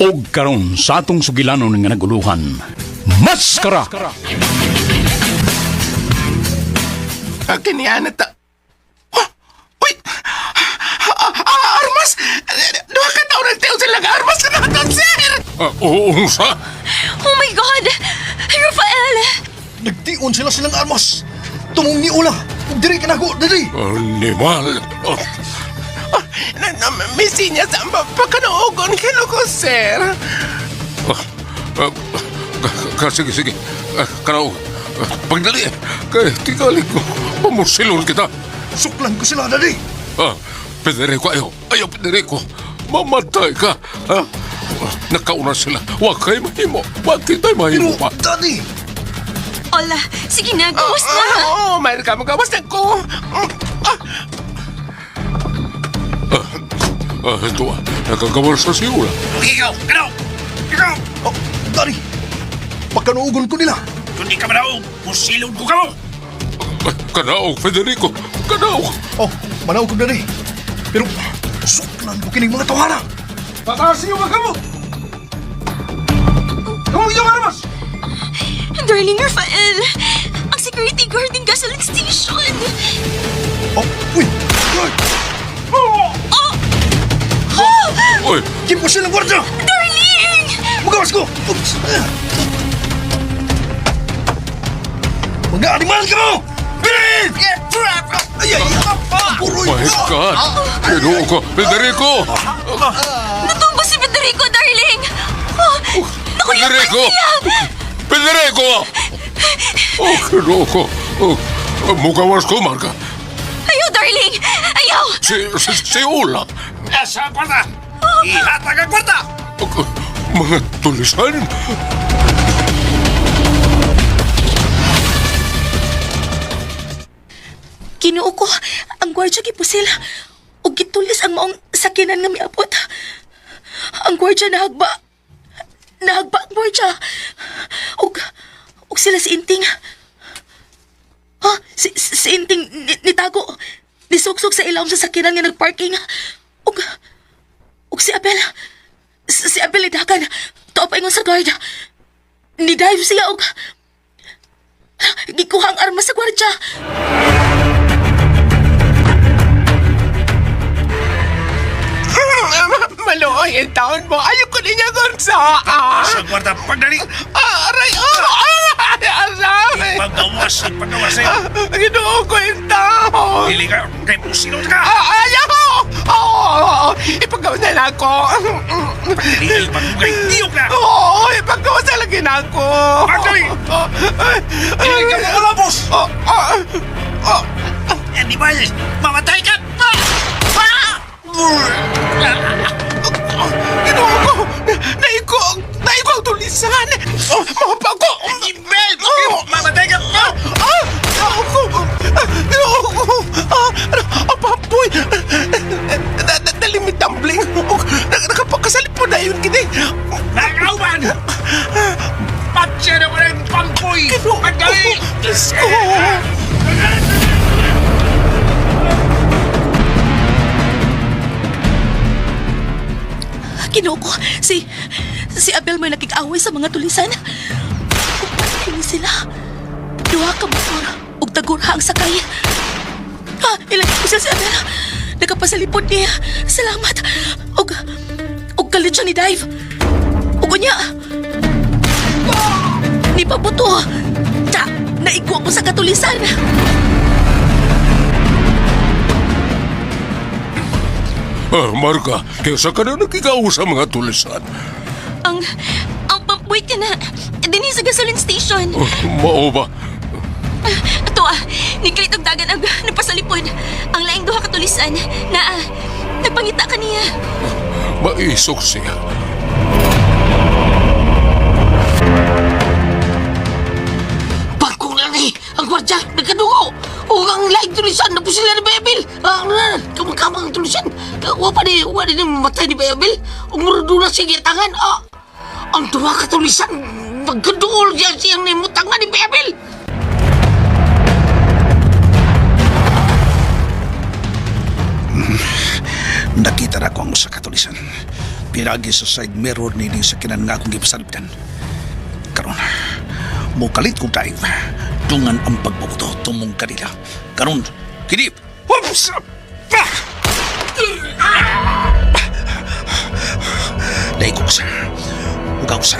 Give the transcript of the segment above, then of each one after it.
Og karon sa atong sugilanon nga naguluhan, Maskara! Kiniana ta. Oh, uy! Armas! Duha ka taon nagtiyo sila nga armas na nato, sir! Oo, unsa? Oh my God! Rafael! Nagtion sila silang armas. Tumong ni Ula. Ug diri ka nako, dali. Animal. Ah, Ah, may sinyas ang pagkanuogon kino ko, sir. ah, ah, sige, sige. Karaw, pagdali. Kay, tingali ko. Pamusilon kita. Suklan ko sila, dali. Ah, Federico, ayaw. Ayaw, Federico. Mamatay ka. Ha? Nakauna sila. Huwag kayo mahimo. Huwag kita'y Pero, mahimo pa. dali. Ola, sige na, gawas na! Oo, mayroon ka magawas na ko. Ah, Ito, nakagawas sa siula. Ikaw, kanaw! Ikaw! Oh, dali. Pagkanuugon ko nila. Kung di ka manaog, pusilon ko kamo! Kanaog, Federico. Kanaog. Oh, manaog ko dali. Pero, suklan ko kining mga tawhana. Pataas niyo ba kamo? Kamo yung armas! Darling Rafael! Ang security guard ng gasoline station! Oh, uy. Uy, Oh! Uy, kimpo silang gwardiya. Darling! Magawas ko. Oops. Mga animal ka mo! Bilis! Ay, ay, ay. Puroy. my God. Ginoo ko. Federico! Natumba si Federico, darling! Oh, naku, yung Federico! niya! Federico! Oh, ginoo ko. Oh, mugawas ko, Marga. Ayaw, darling! Ayaw! Si Ula. Asa ang kwarta! Ihatag ang kwarta! Mga tulisan. Kinuo ko, ang gwardya gipusil. Ug gitulis ang maong sakinan nga miabot. Ang gwardya nahagba. Nahagba ang gwardya. Ug sila si Inting. Ha? Si Inting nitago. Nisuksok sa ilawom sa sakinan nga nagparking. Ug, ug si Abel. Si Abel nidakan. Tuwa pa ingon sa guard. Ni-dive siya og gikuha ang armas sa gwardya. Maluoy ang taon mo. Ayaw ko niya kung saan. Asa ang kwarta? Pagdali! Aray, aray, aray. Paggawas, paggawas sa'yo! Ginoo ko yung taon. Dili ka, kay pusilon ka! Ayaw! Oo, ipagawa na lang ako. Dili, pagkugay, tiyok na! Oo, ipagawa sa lagi na ako. Pagdali! Dili ka maulabos! Oh, oh, oh. Animal! Mamatay ka! Ah! Ginoo ko! Naigo! Naigo ang tulisan! Oh, mahapa ko! Ibel! Oh! Mamatay ka! Ah! Ah! Ginoo ko! Ginoo ko! Ah! Ano? Ang pampoy! Nalimit tumbling! Nakapagkasalip po na yun kini! Nakauban! Patya na mo ng pampoy! Ginoo ko! Pagdali! Diyos ko! Ginoo ko, si Abel may nakig-away sa mga tulisan. Upatay ni sila. Duha ka motor ug tagurha ang sakay. Ha, ilan ko siya si Abel. Nakapasalipod niya. Salamat. Ug kalit siya ni dive. Ug unya. Ni pabuto. Ta, naigwa ko sa katulisan. Marga, kaysa ka na nakikao sa mga tulisan. Ang pampuy ka na. Dinhi sa gasoline station. Oh, mao ba? Ito ni og dagan ang napasalipod. Ang laing duha ka tulisan na nagpangita kaniya. Maisok siya. Bagong lang eh! Ang gwardya, nagkadugo! O ang laing tulisan, na sila ni Bayabel! Ah, kamang-kamang ang tulisan! Wa pa ni, wa ni mamatay ni Bayabel! Umurudo na siya gitangan! Ah, ang duha ka tulisan, magkaduol siya siyang nimutangan ni Bayabel! Nakita na ko ang usa ka tulisan. Pinagi sa side mirror nini sa kinan nga akong gipasalipdan. Karon, mukalit kong dive. Dungan ang pagbabuto tumong kanila. Karon, kini. Whoops! Ah! Dahil ko sa... Ugaw sa...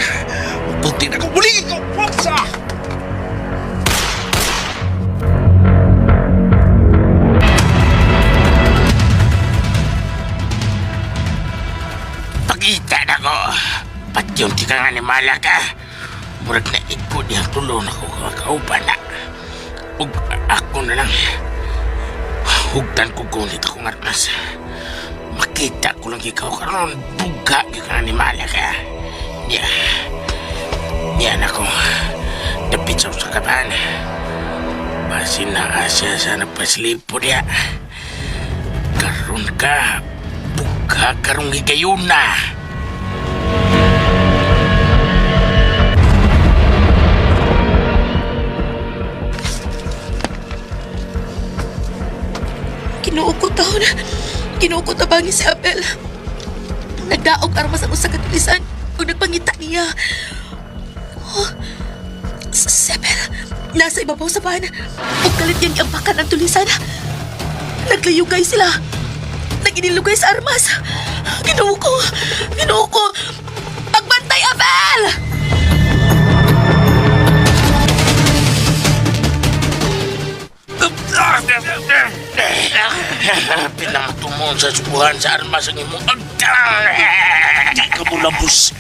Punti na ko. Muli ko! Whoops! Ah! Pakita na ko. Patyon ti ka nga ni Malaka. Murag na iko niya tulo na ko kakauban na. Ug ako na lang. Hugtan ko gunit akong armas. Makita ko lang ikaw karon buga gyud ka ni Malaka. Niya. Niya na ko. Dapit sa usakaban. Basin na asya sa nagpaslipo niya. Karon ka, buga karong higayon na. Kinuo ko taon. Kinuo ko tabangi si Abel. Nagdaog armas ang usa ka tulisan ug nagpangita niya. Oh, si Abel, nasa ibabaw sa van. Ug kalit niyang giampakan ang tulisan. Naglayugay sila. Naginilugay sa armas. Kinuo ko. Kinuo ko. Pagbantay, Abel! Pinamatumon sa subuhan sa armas ang imong agtang. Di ka mo labos.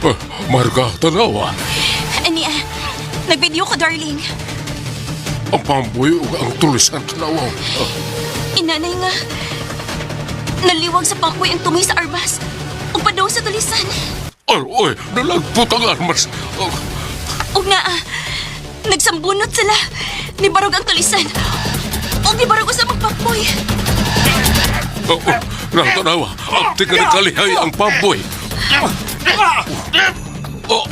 Ah, Marga, tanawa. Ani ah, nag-video ko, darling. Ang pamboy ug ang tulisan tanawa. Ah, Inanay nga. Naliwag sa pangkoy ang tumoy sa armas. Ug padaw sa tulisan. Ay, oy, nalagpot ang armas. Ah, Ug nga ah, nagsambunot sila. Nibarog ang tulisan. Ug nibarog sa magpakboy. Oh, oh, nang tanawa, apti ka kalihay ang pamboy. Oh, oh.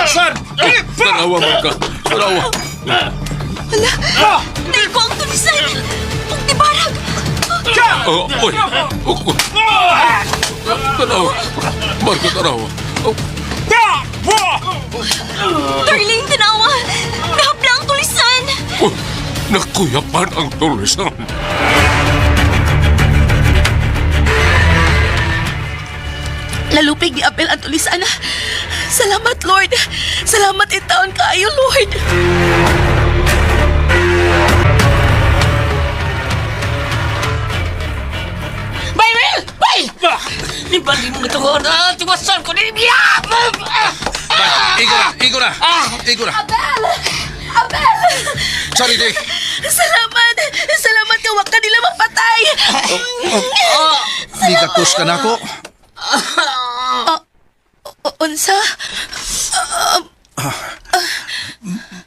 Sir! Tanawa, Marga. Tanawa. Hala, naigo ang tulisan. Ug nibarag. Oh, oy. Oh, oh. Tanawa. Marga, tanawa. Oh, Darling, tanawa. Nahapla ang tulisan. oh, nakuyapan ang tulisan. Nalupig ni Abel ang tulisan. Salamat, Lord. Salamat itaon kaayo, Lord. Bay, Will! Bay! Nibali mo ito ko na. Tiwasan ko ni Biya! Igo na! Igo na! Igo na! Abel! Abel! Sorry, Dick. Salamat! Salamat ka, wag ka nila mapatay! Di ka kus ka na ako. Unsa?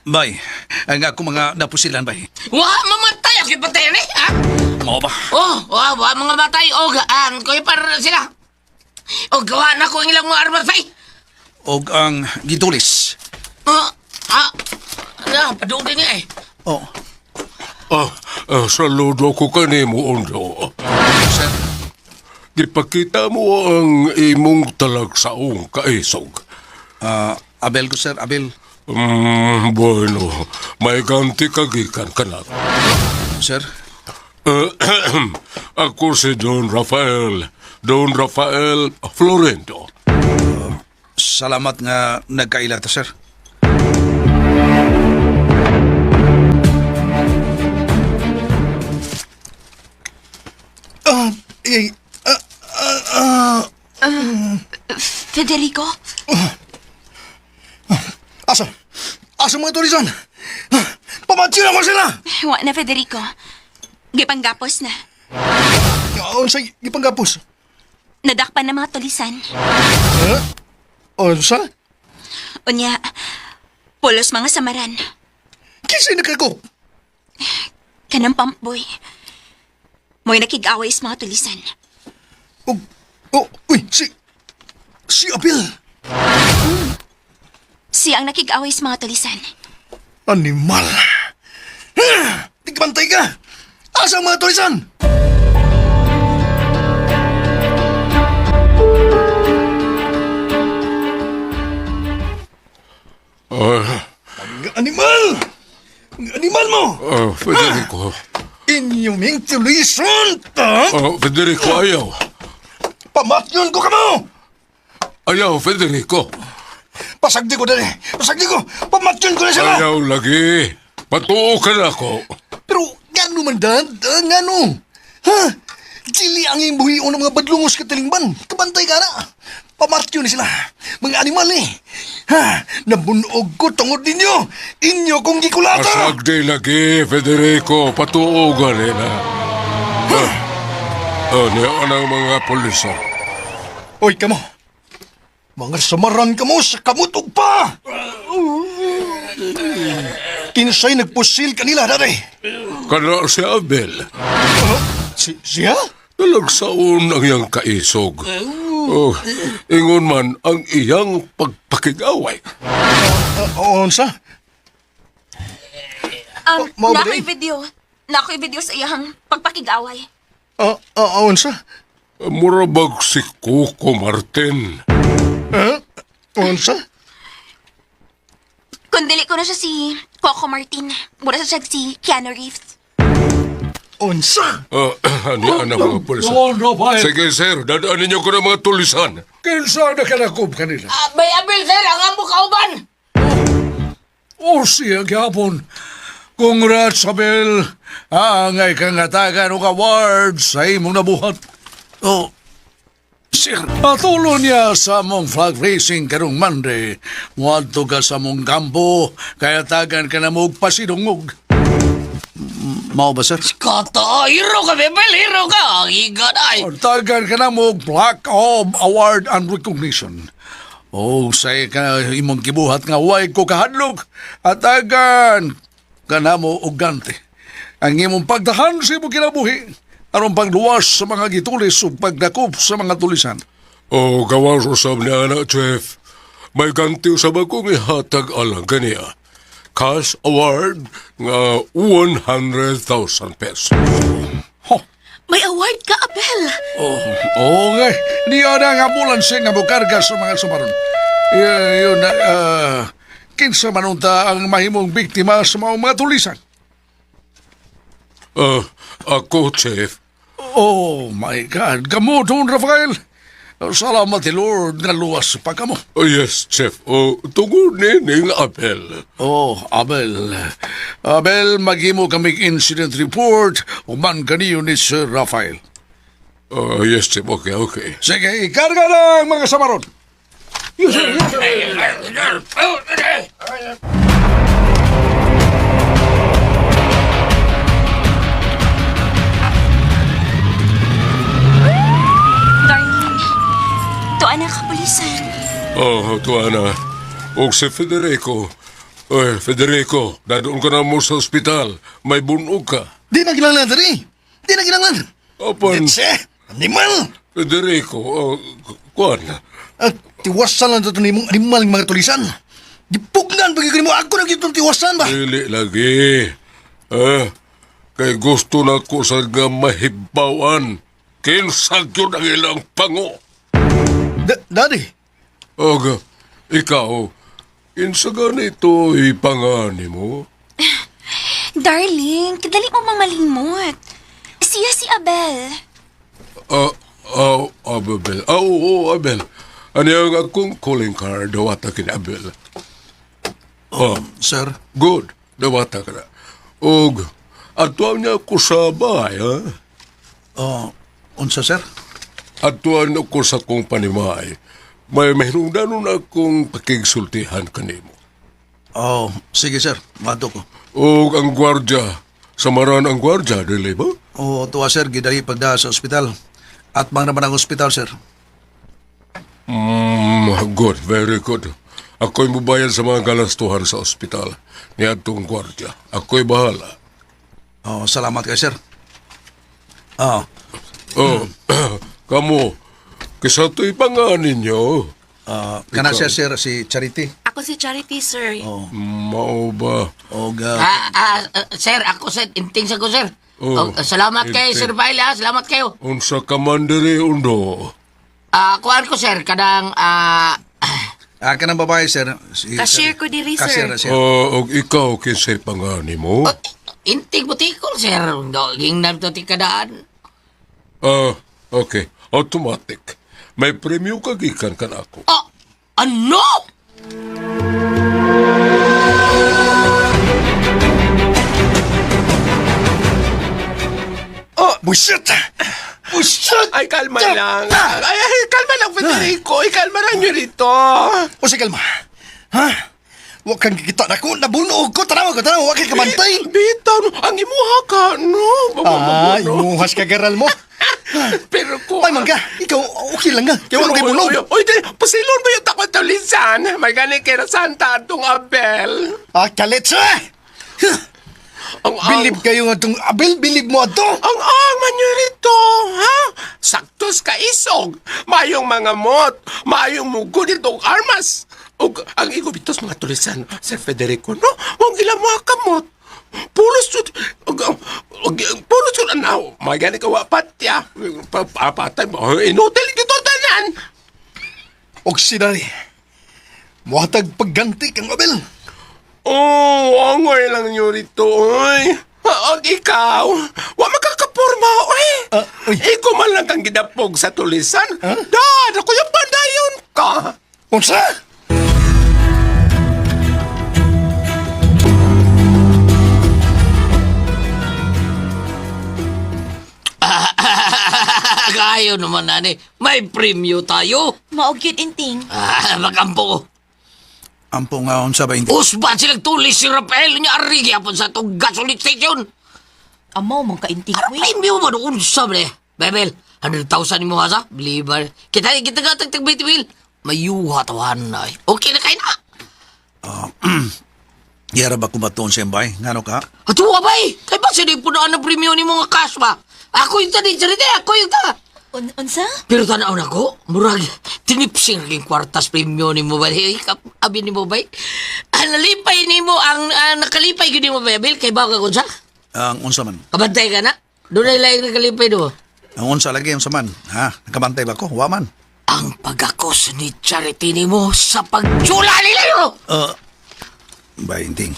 Bay, ang ako mga napusilan, bay. Wa mamatay ako patay ni. Ha? Mao ba? Oh, wa wa mga matay og ang koy para sila. Og gawa na ko ang ilang mga armas bay. Og ang gitulis. Ah, ah. Na, padung din eh. Oh, Ah, ah, saludo ko kanimo, Ondo. sir. Gipakita mo ang imong talagsaong kaisog. Ah, Abel ko, sir. Abel. Bueno, may ganti kagikan ka na. Sir. Ako si Don Rafael. Don Rafael Florendo. Salamat nga nagkaila ta, sir. Ah, eh, ah, Federico, asa? Asa mga tulisan? Pamatsin ako sila! wa na Federico. Gipanggapos na. Unsay gipanggapos? Nadakpan na mga tulisan. Unsa? Unya, pulos mga samaran. Kinsay nakako? Kanang pampboy. Mo'y nakig-away sa mga tulisan. Og oh, uy, si Abel. Siya ang nakig-away sa mga tulisan. Animal! Tigbantay ka! Asa ang mga tulisan? Ah, Mga animal! Mga animal mo! ah, Federico. Inyong tulisan! Ha? Ah, Federico, ayaw. Pamatyon ko kamo! Ayaw, Federico. Pasagdi ko dali! Pasagdi ko! Pamatyon ko na sila! Ayaw lagi. Patuo ka na ako. Pero ngano man dad? Ah, ngano? Ha? Dili ang iyong buhion ng mga badlungos katilingban. Kabantay ka na. Pamatyo ni sila. Mga animal eh. Ha? Nabunog ko tungod ninyo. Inyo kong gikulata. Asagdi lagi, Federico. Patuo ka nila. Ah, ah, niya ang mga pulis. ah. Oy, kamo. Mga samaran kamo sa kamutog pa. Kinsay nagpusil kanila, daday. Kana si Abel. Si, siya? Nalagsaon ang iyang kaisog. Oh, ingon man ang iyang pagpakigaway. Unsa? Um, Oh, mao ba na ako'y di? video. Na ako'y video sa iyang pagpakig-away. Unsa? Murabag si Coco Martin. Unsa? Kung dili ko na siya si Coco Martin, mura sa siya si Keanu Reeves. Unsa? Ah, ano ang mga pulis? Doon, Rafael. Sige, sir. Dadaanin niyo ko ng mga tulisan. Kinsa na kanakob kanila? Ah, Bay Abel, sir, ang amo kauban. O siya gyapon. Congrats, Abel. Angay kang hatagan og award sa imong nabuhat. Oh, sir. Patulo niya sa among flag racing karong Monday. Muadto ka sa among kampo, kaya tagan ka na mo og pasidungog. Mao ba, sir? Kata, hero ka, Bay Abel, hero ka. Ang iga na ay. Tagan ka na mo og Black Ob Award and Recognition. O say ka imong gibuhat nga way ko kahadlok at tagan ka na mo og ganti. Ang imong pagdahan sa imong kinabuhi aron pagluwas sa mga gitulis ug pagdakop sa mga tulisan. Oh, gawas usab ni anak, Chef. May ganti usab akong ihatag alang kaniya. Cash award nga 100,000 pesos. Ho. May award ka, Abel. Oh, okay. Niya na ang ambulansya nga mokarga sa mga sumaron. Yun, kinsa man unta ang mahimong biktima sa mga tulisan. Ah, ako, Chef. Oh my God, kamo doon, Rafael. Salamat ti Lord nga luwas pa kamo. Oh, yes, Chef. Oh, tungod ni ning Abel. Oh, Abel. Abel, maghimo kami incident report uman kaniyo ni Sir Rafael. Oh, yes, Chef. Okay, okay. Sige, ikarga lang mga samaron. Darling, tuan na kapulisan. Oh, tuwa na. Og si Federico. Oy, Federico, dadoon ka na mo sa ospital. May bunog ka. Di na kinanglan, dali. Di na kinanglan. Apan, Tse, animal! Federico, oh, kuan. At tiwasan lang ito nimong animal ng mga tulisan. Gipugnan pag mo ako na gitong tiwasan ba? Dili lagi. Eh, kay gusto na ko sa nga mahibawan. Kinsa gyud ang ilang pango. Daddy, Og, ikaw, kinsa ganito ipangani mo? Darling, kadali mo mamalimot. Siya si Abel. Ah, ah, Abel. Ah, oo, Abel. Ano yung akong calling card? Dawata kin Abel. Oh, sir. Good. Dawata ka na. Og, atuan niya ako sa bahay, ha? Oh, unsa sir? Atuan ako sa kong panimay. May mahinungdanon akong pakigsultihan kanimo. Oh, sige sir, mato ko. Og ang gwardya, samaran ang gwardya, dili ba? Oh, tuwa sir, gidali pagda sa ospital. At mang naman ang ospital, sir. Good, very good. Ako'y mubayad sa mga galastuhan sa ospital. Niadtong gwardya. Ako'y bahala. Oh, salamat kay sir. Oh, Oh, kamo, kisa to'y panganin ninyo. kana siya sir, si Charity. Ako si Charity, sir. Oh. Mao ba? Og Sir, ako sir, inting sa ko sir. Oh, Oh, salamat kay inting. Sir Bail ha, salamat kayo. Unsa ka man diri undo? Kuan ko sir, kanang kanang babae sir. Si, Cashier ko diri, sir. Cashier, sir. Oh, og ikaw kinsay pangani mo? inting butikol sir. Do, gingnan to ti kadaan. Ah, okay. Automatic. May premyo ka gikan kan ako. Oh, ano? Oh, Bullshit! Bullshit! Ay, kalma lang. Ay, ay, kalma lang, Federico. Ay, kalma lang nyo rito. O sige, kalma. Ha? Wa kang kikita na ko, nabunog ko, tanawa ko, tanawa, wa kang kamantay. Bitaw, no. Ang imuha ka, no? Ah, imuhas ka garal mo. Pero ko... Ay, mangga, ikaw, okay lang nga. Kaya wala kay bunog. Uy, uy, pasilon ba yung takot tulisan? May gani kay Santa atong Abel. Ah, kalit siya! Ang ang, Bilib kayo nga itong Abel, bilib mo ato. Ang man nyo rito, ha? Saktos ka isog. Mayong mga mot, mayong mugo dito og armas. Ug ang igubitos mga tulisan, Sir Federico, no? Huwag ilang mga kamot. Pulos jud og og pulos jud anaw. May gani ka wa patya. Patay mo. Inutil gito tanan. Og sinari, muhatag pagganti kang Abel. Oh, angoy lang nyo rito, oy. Og ikaw, wa makakaporma, oy. Ah, uy. Ikaw man lang kang gidapog sa tulisan. Dad, ako yung pandayon ka. Unsa? Kayo naman ani, may premyo tayo. Maog yun, Inting. Magampo ko. Ampo nga unsa ba hindi? Usban silang tulis si Rafael niya ari gyapon sa itong gasoline station. Amaw, mong kainting, Ano uy. premyo man unsa bre? Bebel, 100,000 mo asa? Bilibar. Kita kita ka tag tag 20 mil. Mayuha tawahan na. eh. Okay na kay na. Yara ba kumatuon siya bay? Ngano ka? Ato abay, kay ba sila punaan ng premyo ni mga cash ba? Ako yung tani, charity, ako yung ta. Unsa? Pero tanaw na ko, murag, tinipsing naging kwartas premyo ni mo ba? Eh, Abi ni mo ba? Ah, nalipay ni mo, ang nakalipay yun ni mo ba, Bill? Kay ba ka kung sa? Ang unsa man? Kabantay ka na? Doon ay laing nakalipay do. Ang unsa lagi unsa man? Ha? Nakabantay ba ko? Wa man. Ang pagakos ni Charity ni mo sa pagtsula nila yo! Bay, inting.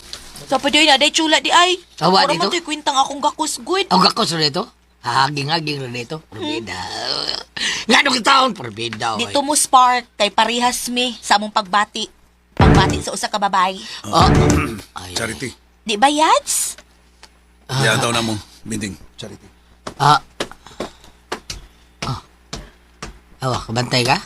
Sa pa na, day chula di ay. Awa Mura dito? man to'y kwintang akong gakus, good. Ang gakos na dito? Haging-haging na dito? Porbida. Nga nung taon, porbida. Dito mo spark kay parehas mi sa among pagbati. Pagbati sa usa ka babae. Oh. Ay, Charity. Di ba, Yads? Ah. daw na mo. Binding. Charity. Ah. Ah. Awa, kabantay ka?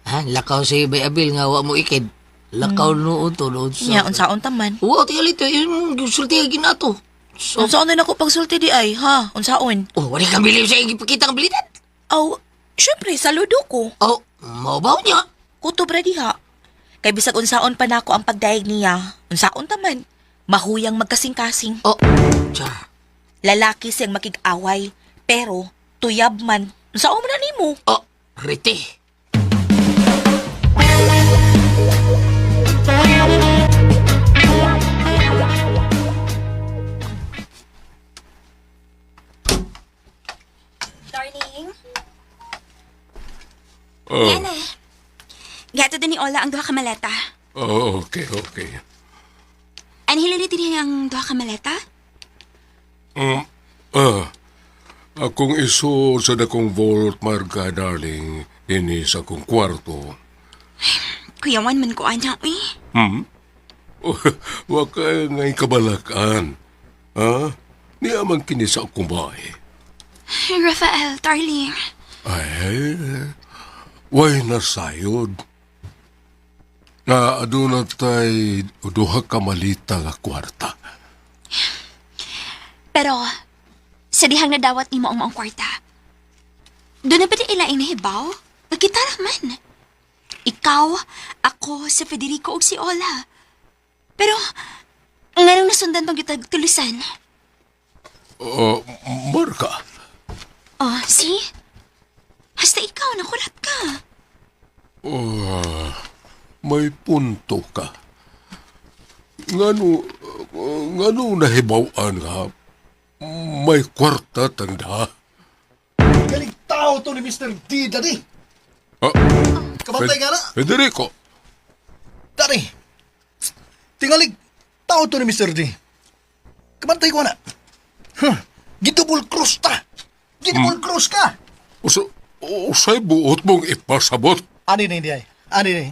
Ha? Lakaw si Bay Abil nga wa mo ikid. Lakaw noon to noon sa... Nya, unsaon ta man? Wa, tingali to. Yung sulti ang ginato. So, Unsaon din ako pagsulti di ay, ha? Unsaon? oh, wala kang bilib sa iyong ipakita ang bilitan. Aw, syempre, saludo ko. Oh, mabaw niya. Kutob ra diha. Kay bisag unsaon pa nako ang pagdayeg niya. Unsaon ta man? Mahuyang magkasing-kasing. Oh, char. Lalaki siyang makig-away, pero tuyab man. Unsaon man na nimo? Oh, rete. Darling, Oh, yan eh. Gato din ni Ola ang duha ka maleta. oh, okay, okay. Anhilin ni dinhi ang duha ka maleta? Ah, akong isuod sa dakong vault, Marga, darling, dinhi sa akong kwarto. Kuyawan man ko ana, uy. Wa ka ngay kabalakan. Ha? Niya man kini sa akong bahay. Rafael, darling. Ay, way nasayod. Na aduna tay duha ka malita nga kwarta. Pero, sa dihang nadawat nimo ang maong kwarta. Doon na ba di ilaing nahibaw? Nagkita naman. Ikaw, ako, si Federico ug si Ola. Pero, nganong nasundan pang gitag tulusan? Marka, Oh, see? Hasta ikaw, nakulat ka. oh, may punto ka. Ngano, ngano nahibaw-an nga may kwarta tanda. Galing tao to ni Mr. D, Daddy. Ah, Kabantay nga na. Federico, Daddy. Tingalig, tao to ni Mr. D. Kabantay ko na. Huh. Gidouble cross ta. Gidouble cross ka. usa, usay buot mong ipasabot. Ani ni ay. Ani ni.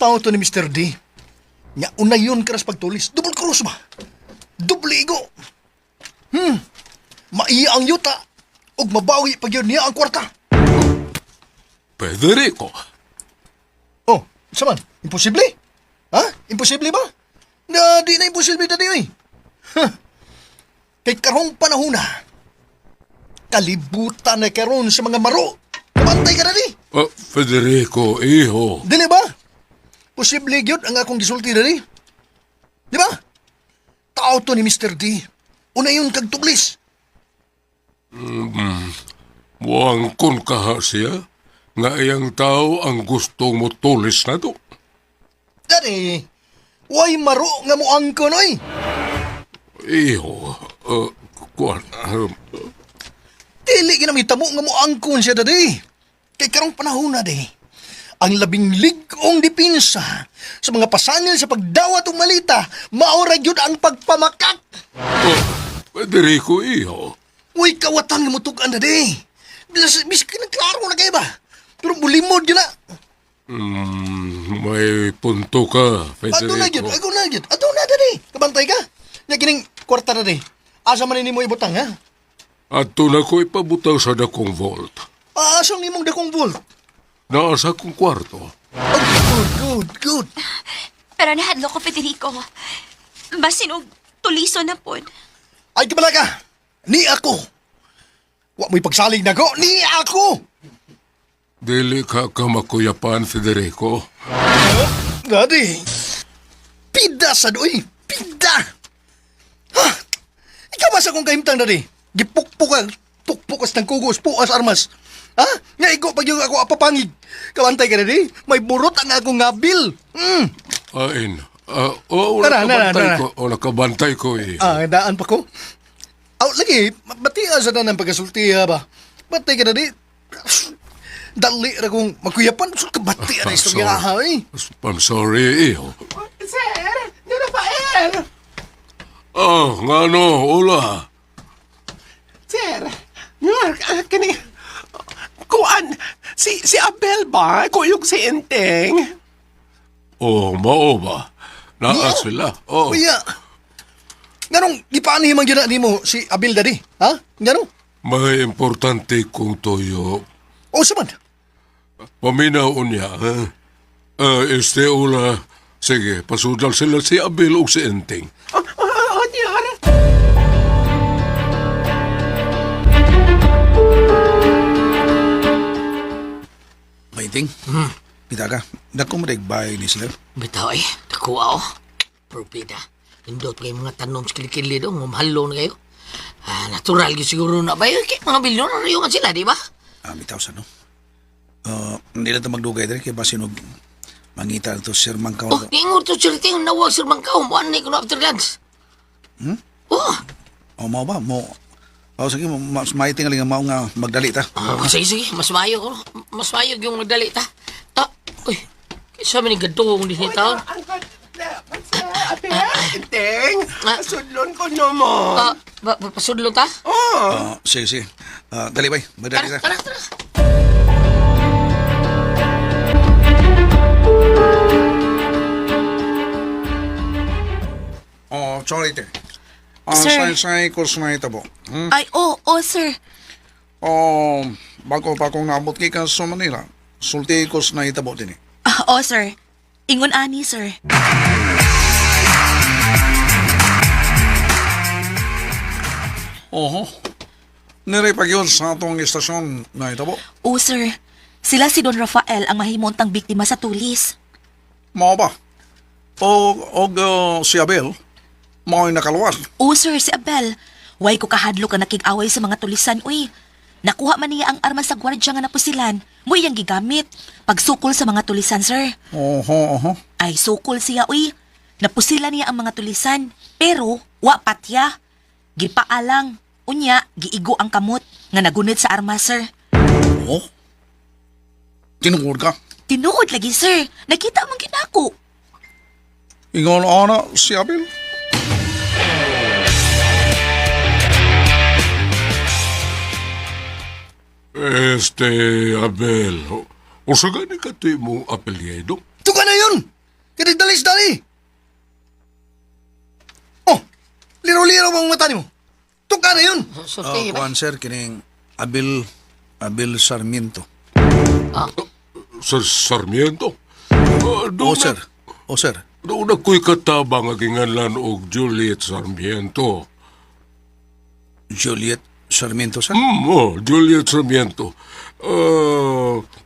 Tao to ni Mr. D. Nya una yun karas pagtulis. Double cross ba? Double igo. Maiya ang yuta. Ug mabawi pag yun niya ang kwarta. Federico, Oh, sa man? Imposible? Ha? Imposible ba? Na, di na imposible dadi oy. Huh. Kay karong panahon na, kalibutan na karon sa mga maro. Kabantay ka na di. ah, Federico, iho. Dili ba? Posible gyud ang akong gisulti dali. Di ba? Tao to ni Mr. D. Una yun kag tublis. Muangkon kaha siya nga iyang tao ang gustong motulis na to. Dali, way maro nga muangkon oy. Iho, kuan, Dili ginamita mo nga muangkon siya dadi. Kay karong panahon na di. Ang labing lig-ong dipinsa sa mga pasangil sa pagdawat og malita, maora gyud ang pagpamakak. oh, Federico, iho. Uy, kawatan nga mutug-an dadi. Bilas, biskin klaro na kayo ba? Pero bulimod yun na. May punto ka, Ato na gyud, Federico. ako na gyud. Ato na dadi. Kabantay ka. Nya kining kwarta dadi. Asa man nimo ibutang ha? Adto na ko ipabutang sa dakong vault. Asang nimong dakong vault? Naa sa akong kwarto. Oh, good, good, good. Pero nahadlo ko, Federico. Basin og tuliso na pod. Ay kabala ka. Ni ako. Wa mo'y pagsalig nako. Ni ako. Dili ka kamakuyapan, Federico. Daddy. Pida sa doy. Pida. Ha? Ikaw ba sa akong kahimtang, Daddy? Gipukpuk ka. Pukpukas ng kugos, puas armas. Ha? Nga igo pag yung ako apapangig. Kawantay ka, Daddy. May burot ang akong ngabil. Ain. Oh, Tara, nara, nakabantay nara. ko. Oh, nakabantay ko eh. Ah, daan pa ko. Aw, lagi, batia sa tanan pagkasulti ha ba? Batay ka, Daddy. Dali ra kong magkuyapan. Kabati na istorya ha, eh. I'm sorry, iho. Sir, Don Rafael! Oh, ngano, hola. Sir, nga, kani, kuan, si Abel ba? Kuyog si Enteng. Oh, mao ba? Naa sila. Oh. Kuya, nganong gipaani man gyud na nimo si Abel Daddy? Ha? Nganong? May importante kong toyo. O sa man? Paminaw niya, ha? Este, hola. Sige, pasudal sila si Abel o si Enteng. Oh, oh, Mainting? Kita ka. Dako mo bay ni sila. Bitaw eh, nakuha oh. Propida. Indot kayo mga tanom sa kilikili do, ngumhalo na kayo. Ah, natural gyud siguro na ba yun? Kay mga milyonaryo man sila, di ba? Ah, bitaw sa no. Hindi na ito magdugay diri kay basin og mangita na to Sir Mangkaw. Oh, ingon to sir ting nawag sir Mangkaw, mo anay ko na after lunch. Oh, Oh, mao ba? Mo. Oh, sige, mas maiting nga mao nga magdali ta. oh, sige sige, mas maayo ko. Mas maayo yung magdali ta. Ah, uy. Kaysa man ni gadong din ni taon. Abel, Enteng, sudlon ko no mo. Ah, ba, ba pasudlo ta? Oh. Oh, sige, sige. Ah, dali bay, magdali Tara, ta. tara, tara. Oh, sorry te. Ah, Sir. say course na ito po. Ay, oo, oh, sir. Oh, bago pa akong naabot kay ka sa Manila, sulti course na ito po din eh. Ah, oo, sir. Ingon ani, sir. Oho. Nire pag yun sa atong istasyon na ito po. Oo, sir. Sila si Don Rafael ang mahimuntang biktima sa tulis. Mao ba? O, og si Abel, mao'y nakaluwas. Oo, sir, si Abel. Way ko kahadlo ka nakig-away sa mga tulisan, uy. Nakuha man niya ang armas sa gwardya nga napusilan. Mo iyang gigamit. Pagsukol sa mga tulisan, sir. Oho, oho. Ay, sukol siya, uy. Napusila niya ang mga tulisan, pero wa patya. Gipaalang, unya giigo ang kamot nga nagunit sa armas, sir. Oh? Tinuod ka? Tinuod lagi, sir. Nakita man ginako. Ingon ana si Abel? Este, Abel, usa gani ka to imong apelyido? Tuka na yun! Kaya dali! Oh! Liro-liro bang mata nimo? Tuka na yun! Sulti ba? Kuan sir, kining Abel, Abel Sarmiento. Sir Sarmiento? Oh sir, oh sir. Doon ako'y katabang ang ginganlan og Juliet Sarmiento. Juliet Sarmiento sir? Oh, Juliet Sarmiento.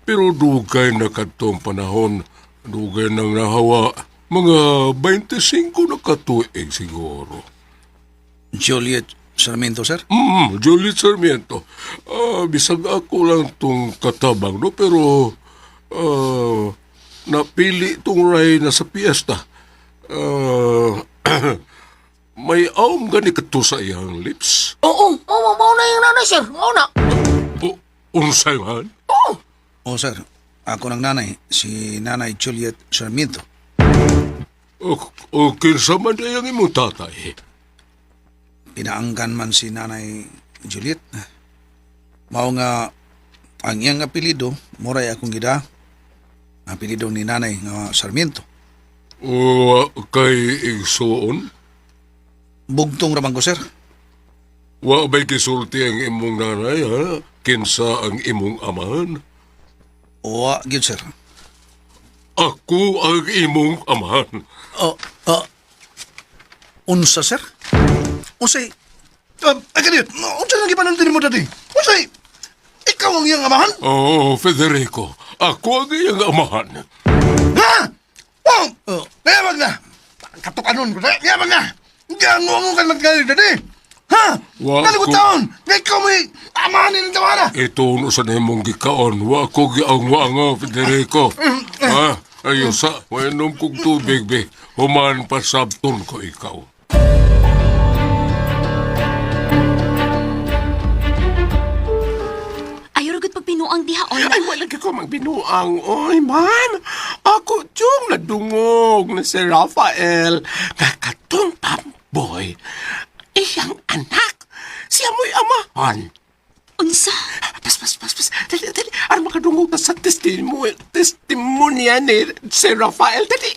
Pero dugay na kadtong panahon, dugay nang nahawa, mga 25 na katuig siguro. Juliet Sarmiento sir? Juliet Sarmiento. Bisag ako lang tong katabang, no? Pero napili tong ray na sa piyesta. May aom gani kato sa iyang lips. Oo, oo, mao na yung nanay, sir. Mao na. O, unsay man? Oo. Oh sir, ako ng nanay, si Nanay Juliet Sarmiento. O kinsa man day ang imong tatay? Pinaangkan man si Nanay Juliet. Mao nga ang iyang apelyido, moray akong gida. Apelyido ni Nanay nga Sarmiento. O kay igsuon? Bugtong ramang ko sir. Wa ba'y kisulti ang imong nanay, ha? Kinsa ang imong amahan? Owa gyud sir. Ako ang imong amahan. Oh, unsa sir? Unsay Ay, kani, unsa nang gipanantin mo dati? Unsay? Ikaw ang iyang amahan? Oo, Federico. Ako ang iyang amahan. Ha? Oh! Nayabag na! Katukanon ko na! Nayabag na! Gango mo kan magkali dati! Ha? Wa Naligot ko- taon! Nga ikaw may amahan ni tawana! Ito no sa nimong gikaon. Wa ko giangwa nga, Federico. Ha? Ayos sa, mainom kong tubig, be. Human pasabton ko ikaw. Ayaw ragod pagbinuang diha, Ola. Ay, wala ka ko magbinuang. Oy, man. Ako, tiyong nadungog na si Rafael. Nga katong pamboy. Iyang anak. Siya mo'y amahan. Unsa? Pas, pas, pas, pas. Dali, dali. Ano makadungog na sa testimonya ni si Rafael? Dali.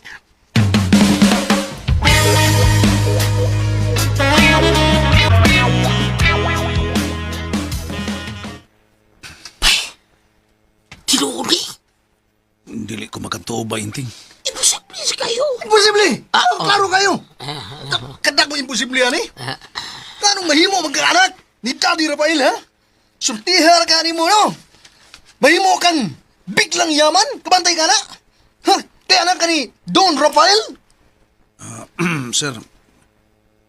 Tinuod eh. Dili ko makatuo ba inting? Imposible sa kayo. Imposible! Ah, Oh, klaro kayo! Kadak mo imposible yan eh! Anong mahimo magkaanak ni Daddy Rafael, ha? Sultihar ka ni mo, no? Mahimo kang biglang yaman? Kabantay ka na? Ha? Kaya anak ka ni Don Rafael? Sir,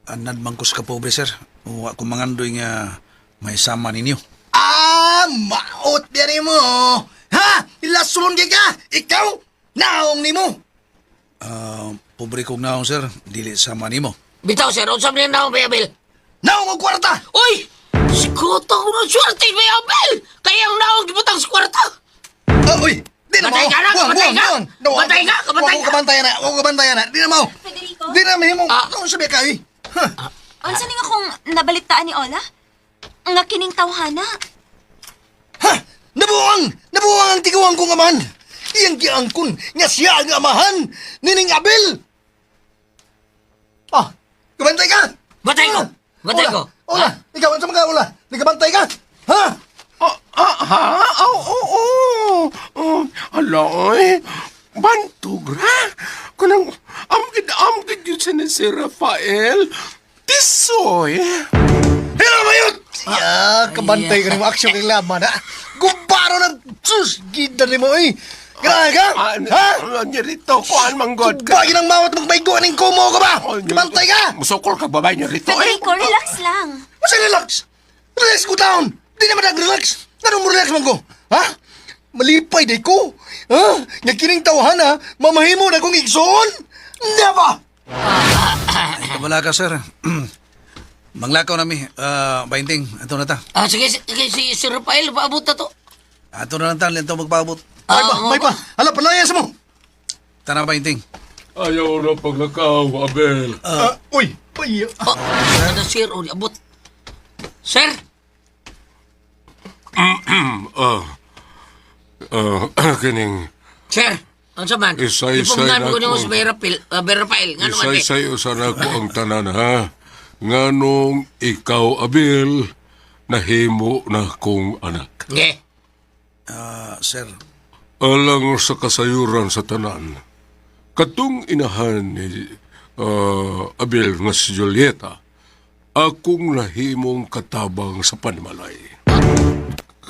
anad man ko sa kapobre sir. Wa ko mangandoy nga may sama ninyo. Ah, maot yan mo! Ha? Ilason kay ka! Ikaw? Naong ni mo! Pobre kong naong sir, dili sama nimo. Bitaw, sir. Unsa man yung naong, Bay Abel? Naong og kwarta! Uy! Sikuto ko ng swerte, Bay Abel! Kaya ang naong gibutang sa kwarta. Ah, uy! Di na Batay mo! ka na, Buwang, kabatay buwang, ka! buwang. No, Batay ka, kabatay Wa ko ka! kabantay na! Wa ko kabantay na! Di na mo! Federico? Di na mahimo! Ah. Naong sabi ka, eh! Ha? Unsa ning akong nabalitaan ni Ola? Nga kining tawhana. Ha! Nabuang! Nabuang ang tiguang kong amahan! Iyang giangkon nga siya ang amahan ni Ning Abel! Ah! Kabantay ka! Batay ko! Ah! Batay Ola, ko! Ola! Ikaw, ano sa mga ola? Nagkabantay ka? Ha? Oh, ah, ha? Oh, oh, oh. Oh, ala, oy. Bantog ra. Kanang, amgid yun siya ni si Rafael. Tisoy. Hello, mayot! Ya, kabantay ka ni mo. Aksyon kay laman, ha? Gubaro ng sus! Gida ni mo, eh! Grabe ka? Ah, Ha? Rito, kuan manggod ka. Bagay ng mawat magmaigo ng kumo ka ba? Oh, Kabantay ka! Musukol ka babay niyo rito, eh. Federico, relax lang. Masa relax? Relax ko taon! Di naman nag-relax! Anong mo relax man ko? Ha? Malipay day ko! Ha? Nga kining tawhan ha? Mamahimo na kong igsoon? Never! Ay, kabala ka, sir. Manglakaw nami. Bainting, ato na ta. Ah, sige, sige, si Sir Rafael, paabot na to. Ato na lang ta, lento magpaabot. May pa, may pa. Hala, palayas mo. Tara, Bainting. Ayaw na paglakaw, Abel. Ah, uy, ay, Oh, ano, sir, oh, abot. Sir, Ah, kining sir, ano sa man? Isay-isay Ipugnan na ko nimo ko. si Bay Rafael, Bay Rafael, nga naman, eh. Isay-isay usan ako ang tanan ha. Nganong ikaw, Abel, nahimo na kong anak. Nge. Ah, sir, Alang sa kasayuran sa tanan, katong inahan ni Abel nga si Julieta, akong nahimong katabang sa panimalay.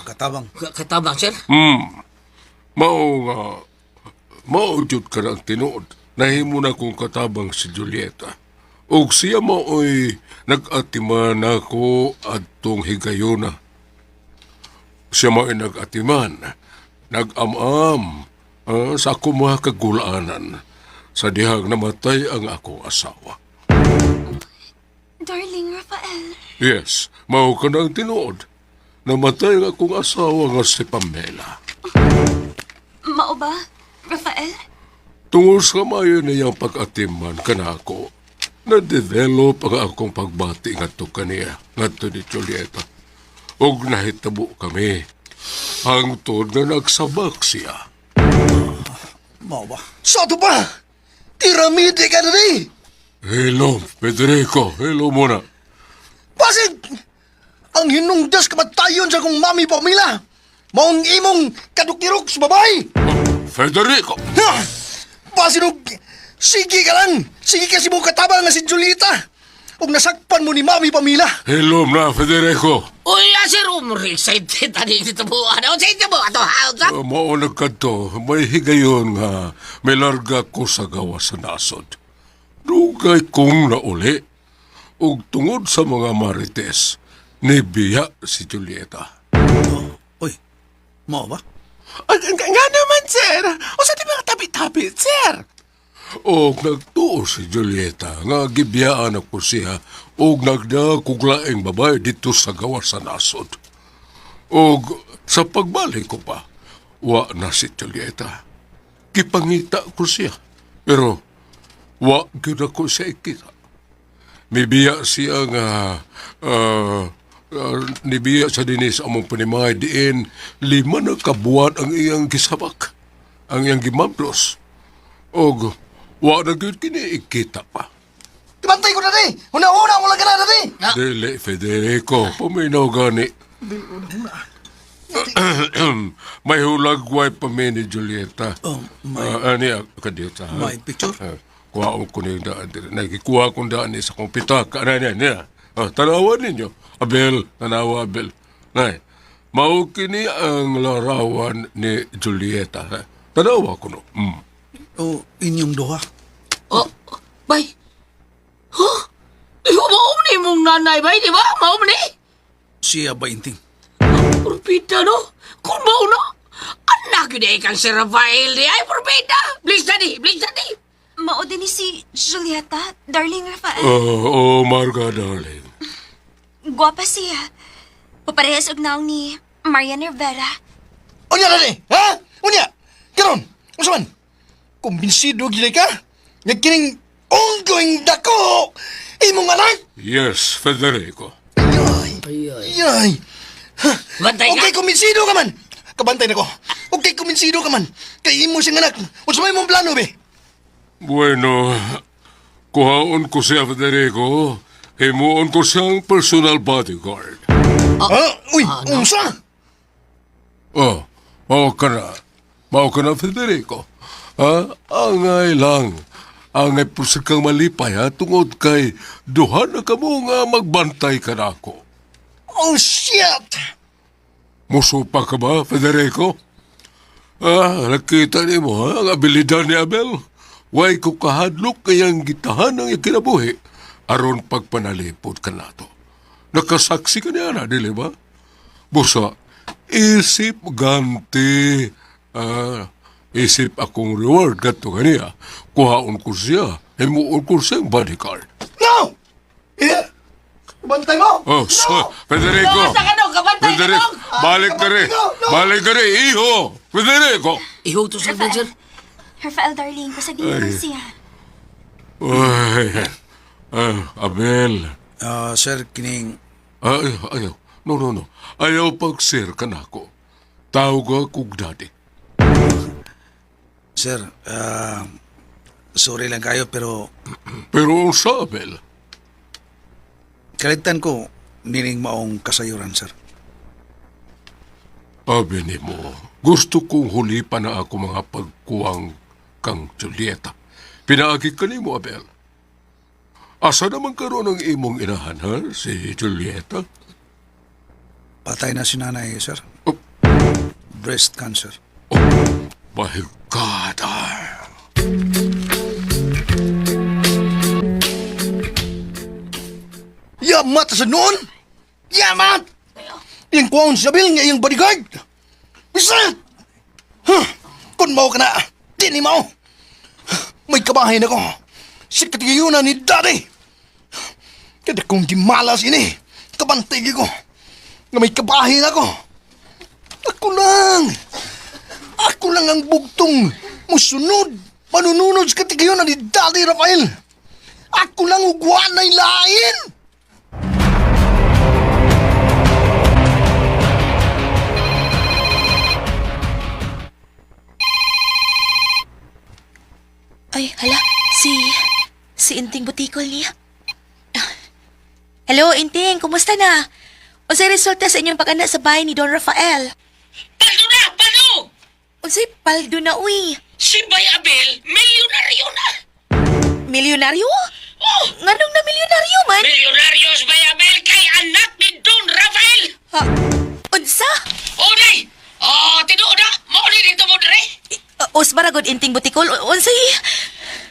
Katabang. Katabang, sir? Mao nga, mao jud ka na ang tinuod. Nahimo na kong katabang si Julieta. Og siya mao'y nag-atiman ako adtong higayona. Siya mao'y nag-atiman, nag-am-am sa ako mga kagulaanan sa dihang namatay ang akong asawa. Darling Rafael. Yes, mao ka na ang tinuod. Namatay ang akong asawa nga si Pamela. Mao ba, Rafael? Tungod sa mayo niyang pag-atiman kanako, na-develop ang akong pagbati ngadto kaniya, ngadto ni Julieta. Og nahitabo kami. Hangtod nga nagsabak siya. Mao ba? Sa ato pa! Tiramide ka na di! Hello, Federico. Hello muna. Basig! Ang hinungdas kamatayon sa kong mami Pamela! Maong imong kadukirok sa babae! Federico! Ha! Basin og sige ka lang! Sige kasi mo katabang nga si Julieta! Ug nasakpan mo ni Mami Pamela! Hello na, Federico. Uy, ah, sir, oh, excited. Ano dito po? Ano, sa inyo po? Ato, ha, sa? Mao na kadto, may higayon nga may larga ko sa gawas sa nasod. Dugay kong nauli. Ug tungod sa mga marites, nibiya si Julieta. Uy, mao ba? Ay, nga naman, sir. O sa di mga tabi-tabi, sir? Og nagtuo si Julieta nga gibiyaan ako siya og nagdakog laing babae dito sa gawas sa nasod. Og sa pagbalik ko pa, wa na si Julieta. Gipangita ko siya, pero wa gyud ako siya ikita. Mibiya siya nga nibiya sa dinis among panimay diin 5 na kabuwan ang iyang gisabak, ang iyang gimablos. Og wa na gyud kini ikita pa. Ibantay ko na di! Una-una mo lang ka na di! Dili, Federico, paminaw gani. May hulagway pa mi ni Julieta. Oh, may- Ani, kadiyot, ha? May picture? Kuha ko ni daan diri. Nagikuha kong daan ni sa kong pitaka. Ano, ano, ano. Oh, tanawa ninyo. Abel, tanawa, Abel. Nay, mao kini ang larawan ni Julieta. Ha? Tanawa ko no. O inyong duha? Oh, bay. Huh? Ikaw mao ni mong nanay, bay, di ba? Mao ni? Siya Bainting. Purbida, no? Kung mao na, anak yun eh, kang si Rafael di ay purbida. Please, daddy, please, daddy. Mao din ni si Julieta, darling Rafael. Oh, oh, Marga, darling. Guwapa siya. Paparehas og naong ni Marian Rivera. Unya na di! Ha? Unya! Karon! Unsa man? Kumbinsido gid ka? Nga kining ongoing dako! Imong anak! Yes, Federico. Ay! Ay! Bantay ka. Okay, kumbinsido ka man! Kabantay na ko. Okay, kumbinsido ka man. Kay imo siyang anak. Unsa may imong plano, be? Bueno, kuhaon ko siya, Federico. Himuon ko siyang personal bodyguard. Ha? Uy, unsa? Oh, mao ka na. Mao ka na, Federico. Ha? Angay lang. Angay pusig kang malipay, ha? Tungod kay duha na kamo nga magbantay ka na ako. Oh, shit! Musupa ka ba, Federico? Ah, nakita ni mo, ha? Ang abilidad ni Abel. Way ko kahadlok kayang gitahan ang ikinabuhi. Aron pagpanalipod ka nato. Nakasaksi ka niya na, dili ba? Busa, isip ganti. Ah, Isip akong reward kadto kaniya. Kuhaon ko siya. Himuon ko siyang bodyguard. No! Eh? Bantay mo! Oh, so, Federico! Basta ka dong, kabantay ka Federico, dong! balik ka rin! No, no. Balik ka rin, iho! Federico! Iho to sa sir. Rafael, darling, pasabihin mo Ay. siya. Ay, ah, Abel. Ah, sir, kining Ay, ayaw. No, no, no. Ayaw pag-sir ka na ako. Tawag ako daddy. sir, sorry lang kayo pero Pero sa Abel, kalitan ko nining maong kasayuran, sir. abi ni mo, gusto kong huli pa na ako mga pagkuwang kang Julieta. Pinaagi ka ni mo, Abel. Asa naman karoon ang imong inahan, ha? Si Julieta? Patay na si nanay, sir. Oh. Breast cancer. Oh, my God. Ah. Yamat sa noon! Yamat! Iyang kuwaon si Abel nga iyang bodyguard! Bisan! Huh! Kung mao ka na, di ni mao! May kabahay na ko. Sa katigayunan ni Daddy! Kada kong gimalas ini, kabantay ko. Nga may kabahay na ko. Ako lang! Ako lang ang bugtong musunod, manununod sa katigayunan ni Daddy Rafael! Ako lang ugwan na lain! Ay, hala. Si... Si Inting Butikol niya. Ah. Hello, Inting. Kumusta na? Unsay resulta sa inyong pag-ana sa bahay ni Don Rafael? Paldo na! Paldo! Unsay paldo na, uy. Si Bay Abel, milyonaryo na! Milyonaryo? Oh! Nganong na milyonaryo man? Milyonaryo si Bay Abel kay anak ni Don Rafael! Ha? Unsa? Unay! Oh, tinuod na! Mauli dito mo dire! Osmaragod, Inting Butikol. Unsay...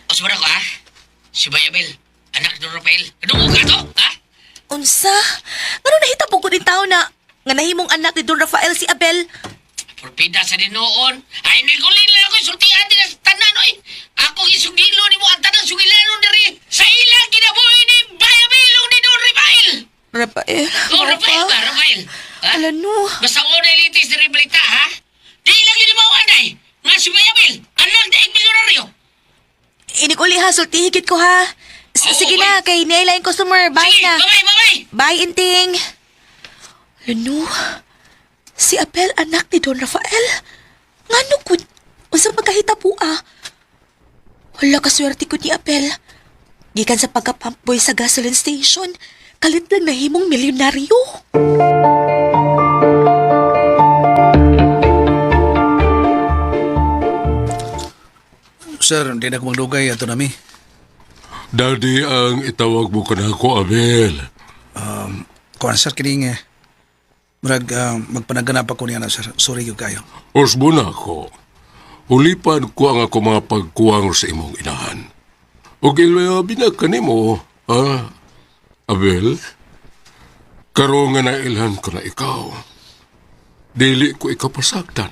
Osmara ko ha? Si Bay Abel, anak ni Don Rafael. Kadungog ka to, ha? Unsa? Ngano nahitabo ko din tao na nga nahimong anak ni Don Rafael si Abel? Porpida sa dinoon. Ay, nagulin lang ako sultian din sa tanan, oy. Ako isugilo ni mo ang tanang sugilano diri. Sa ilang kinabuhi ni Bay Abel ug ni Don Rafael. Rafael? Oh, Rafael ba? Rafael? Ha? Ala no. Basta una litis diri balita, ha? Di lang yun mo anay. Nga si Bay Abel, anak ni milyonaryo. Inikuli ha, sulti higit ko ha. Oo, Sige oy. na, kay Nela yung customer. Bye Sige, na. bye-bye, bye-bye. Bye, Inting. Ano? Si Abel, anak ni Don Rafael. Ngano kun? Unsa magkahitabo ah? Wala ka swerte ko ni Abel. Gikan sa pagka-pump boy sa gasoline station, kalit lang nahimong milyonaryo. Sir, hindi na ko maglugay ato nami. Daddy ang itawag mo ka na ako, Abel. Kuan sir, kining murag magpanaganap ako niya na sir. Sorry gyud kayo. Osbo na ako. Ulipan ko ang ako mga pagkuwang sa imong inahan. Og ilabi na kanimo, ha? Abel? Karon nga nailhan ko na ikaw. Dili ko ikaw pasaktan.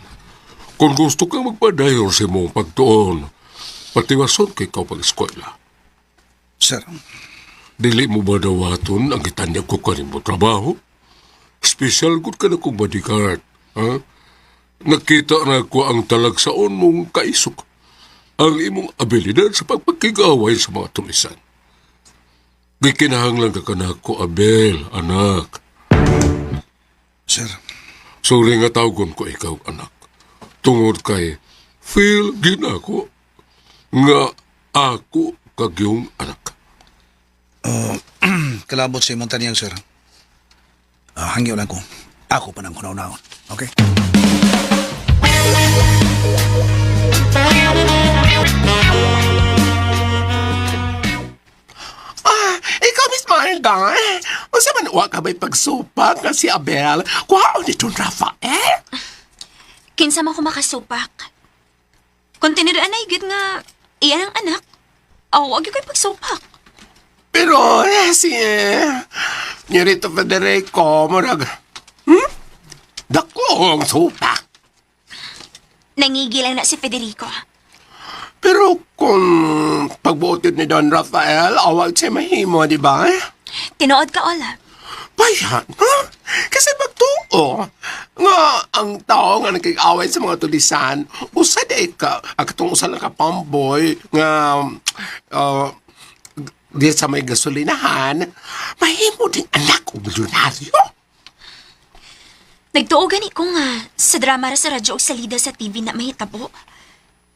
Kung gusto kang magpadayon sa imong pagtuon, patiwason kay ikaw pag-eskwela. Sir, Dili mo ba dawaton ang gitanyag ko kanimo trabaho? Special good ka na kong bodyguard. Ha? Nakita na ko ang talagsaon mong kaisok. Ang imong abilidad sa pagpagkigaway sa mga tulisan. Gikinahanglan ka kanako, Abel, anak. sir, Sorry nga tawgon ko ikaw, anak. Tungod kay feel ginako nga ako kagyong anak. kalabot sa imong taniyang sir. Hangyo lang ko. Ako pa nang hunaw-naon. Okay? Ah, ikaw, Miss Marga. Unsa man wa ka ba'y pagsupak nga si Abel? Kuhaon ni Don Rafael? Kinsa man ko makasupak. Kung tiniraan na higit nga, iyan ang anak. Aw, wag ko'y pagsupak. Pero si Nierito Federico, murag, Dako ang supak. Nangigil lang na si Federico. Pero kung pagbuot yun ni Don Rafael, awag siya mahimo, di ba? Tinuod ka, Ola. Bayan, ha? Kasi magtuo nga ang tao nga nakikaway sa mga tulisan, usa di ka, ang katong usa lang ka pamboy nga di sa may gasolinahan, mahimo din anak o milyonaryo. Nagtuo gani ko nga sa drama ra sa radyo o sa lida sa TV na mahitabo.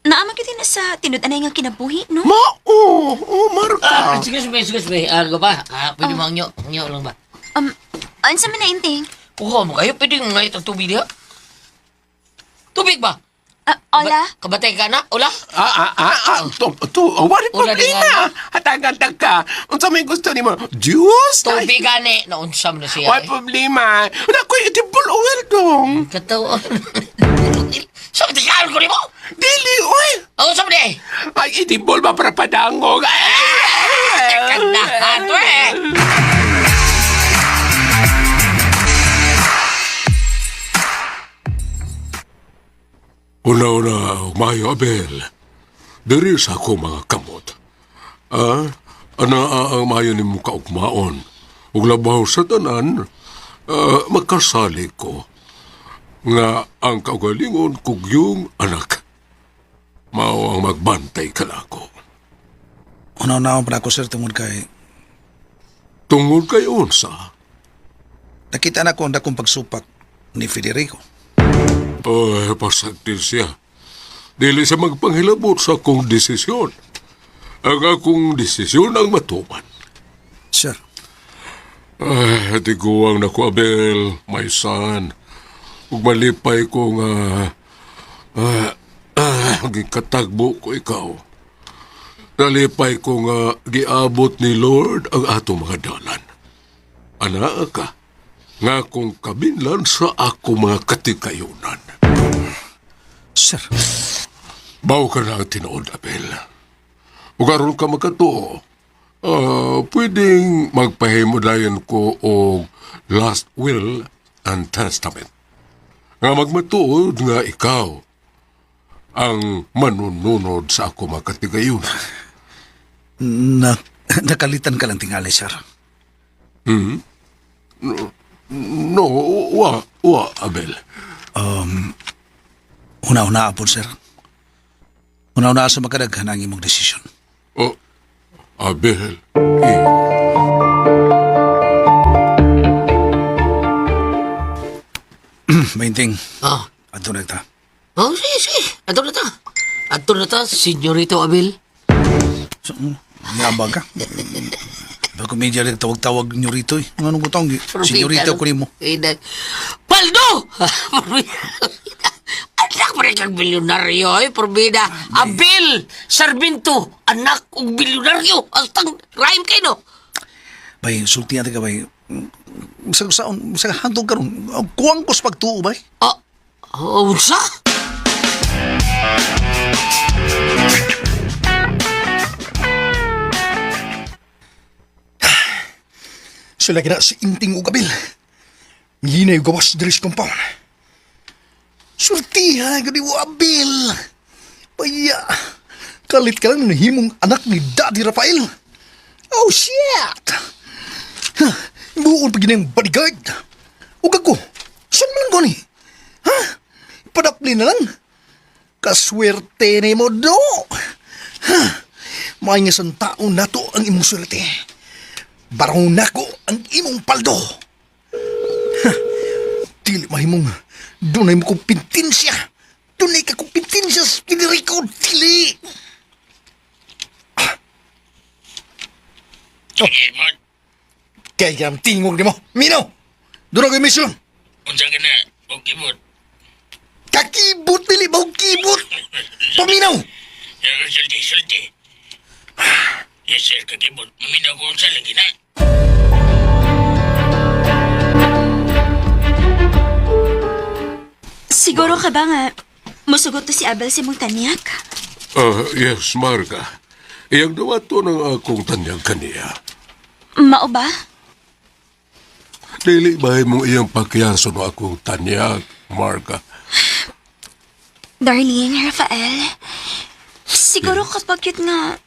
Naama gyud na sa tinud-anay nga kinabuhi, no? Mao, oh, Marka. Excuse me, excuse me. Ano ba? Pwede mo ang nyo. Ang nyo lang ba? Unsa man na inting? Kuha mo kayo. Pwede nga itong tubig diha. Tubig ba? Ola? Kabatay ka na? Ola? To, to, oh, wala Wala din problema. Hatagan ka. Unsa may gusto nimo? Juice? Tubig gani. Naunsam na siya. Wala problema. Nakoy, itibol oil dong. Katawan. Sa tikaan ko nimo? Dili, oy. Ako sa eh. Ay, itibol ba para padangog? Kandahan to eh. Una-una, mayo Abel. Diri sa ako mga kamot. Ah, ana ang mayo nimo kaugmaon. Ug labaw sa tanan, makasali ko nga ang kaugalingon kog yung anak. Mao ang magbantay kanako. Una-una pa ako, sir, tungod kay Tungod kay unsa? nakita na ko ang dakong pagsupak ni Federico. Ay, pasagtil siya. Dili siya magpanghilabot sa akong desisyon. Ang akong desisyon ang matuman. Sir, Ay, tiguang na ko, Abel, my son. Ug malipay ko nga gikatagbo ko ikaw. Nalipay ko nga giabot ni Lord ang atong mga dalan. Anaa ka, nga kung kabinlan sa ako mga katikayunan. sir, Baw ka na ang tinuod, Abel. Ug aron ka makatuo, pwedeng magpahimo dayon ko og last will and testament. Nga magmatuod nga ikaw ang manununod sa ako mga katigayunan. na, nakalitan ka lang tingali, sir. No, wa, Abel. Una-una po, sir. Una-una sa makadaghan ang imong desisyon. Oh, Abel. Eh, Mainting, Ah. adto na ta. Oh, sige, sige. Ato na ta. Ato na ta, Senyorito Abel. So, yabang ka. Bago medya rin tawag-tawag nyo rito eh. Ang anong kutong, senyorita ko nimo. Paldo! Anak pa rin kang bilyonaryo eh, Probida. Abel Sarmiento, anak og bilyonaryo. Astang rhyme kayo no? Bay, sultihan ka bay. Sa hantong karon, kuwang ko sa pagtuo bay. Ah, oh, unsa? Sila kina si Inting ug Abel. Mihinay ug gawas diri sa compound. Surtiha gud mo Abel. Paya. Kalit ka lang nahimong anak ni Daddy Rafael. Oh shit. Ha, buon pa ginang bodyguard. Ug ako, saan man ko ni? Ha? Padapli na lang. Kaswerte ni mo do. Ha? May nga taon nato ang imong swerte. Barong nako ang imong paldo. Ha, dili mahimong dunay mo kumpetensya. Dunay ka kumpetensya sa Federico, dili. Ah. Oh. Kaya ang tingog nimo. Mino, doon ako mission. Unsa ka na? O kibot. Kakibot, dili ba kibot? Paminaw. Sulti, sulti. Yes, sir, kakibot. Maminaw ko unsa lagi na. Siguro ka ba nga musugot to si Abel sa imong tanyak? Yes, Marga. Iyang dawato ng akong tanyag kaniya. Mao ba? Dili ba mong iyang pakiyaso no akong tanyag, Marga? Darling, Rafael, siguro kapag yun nga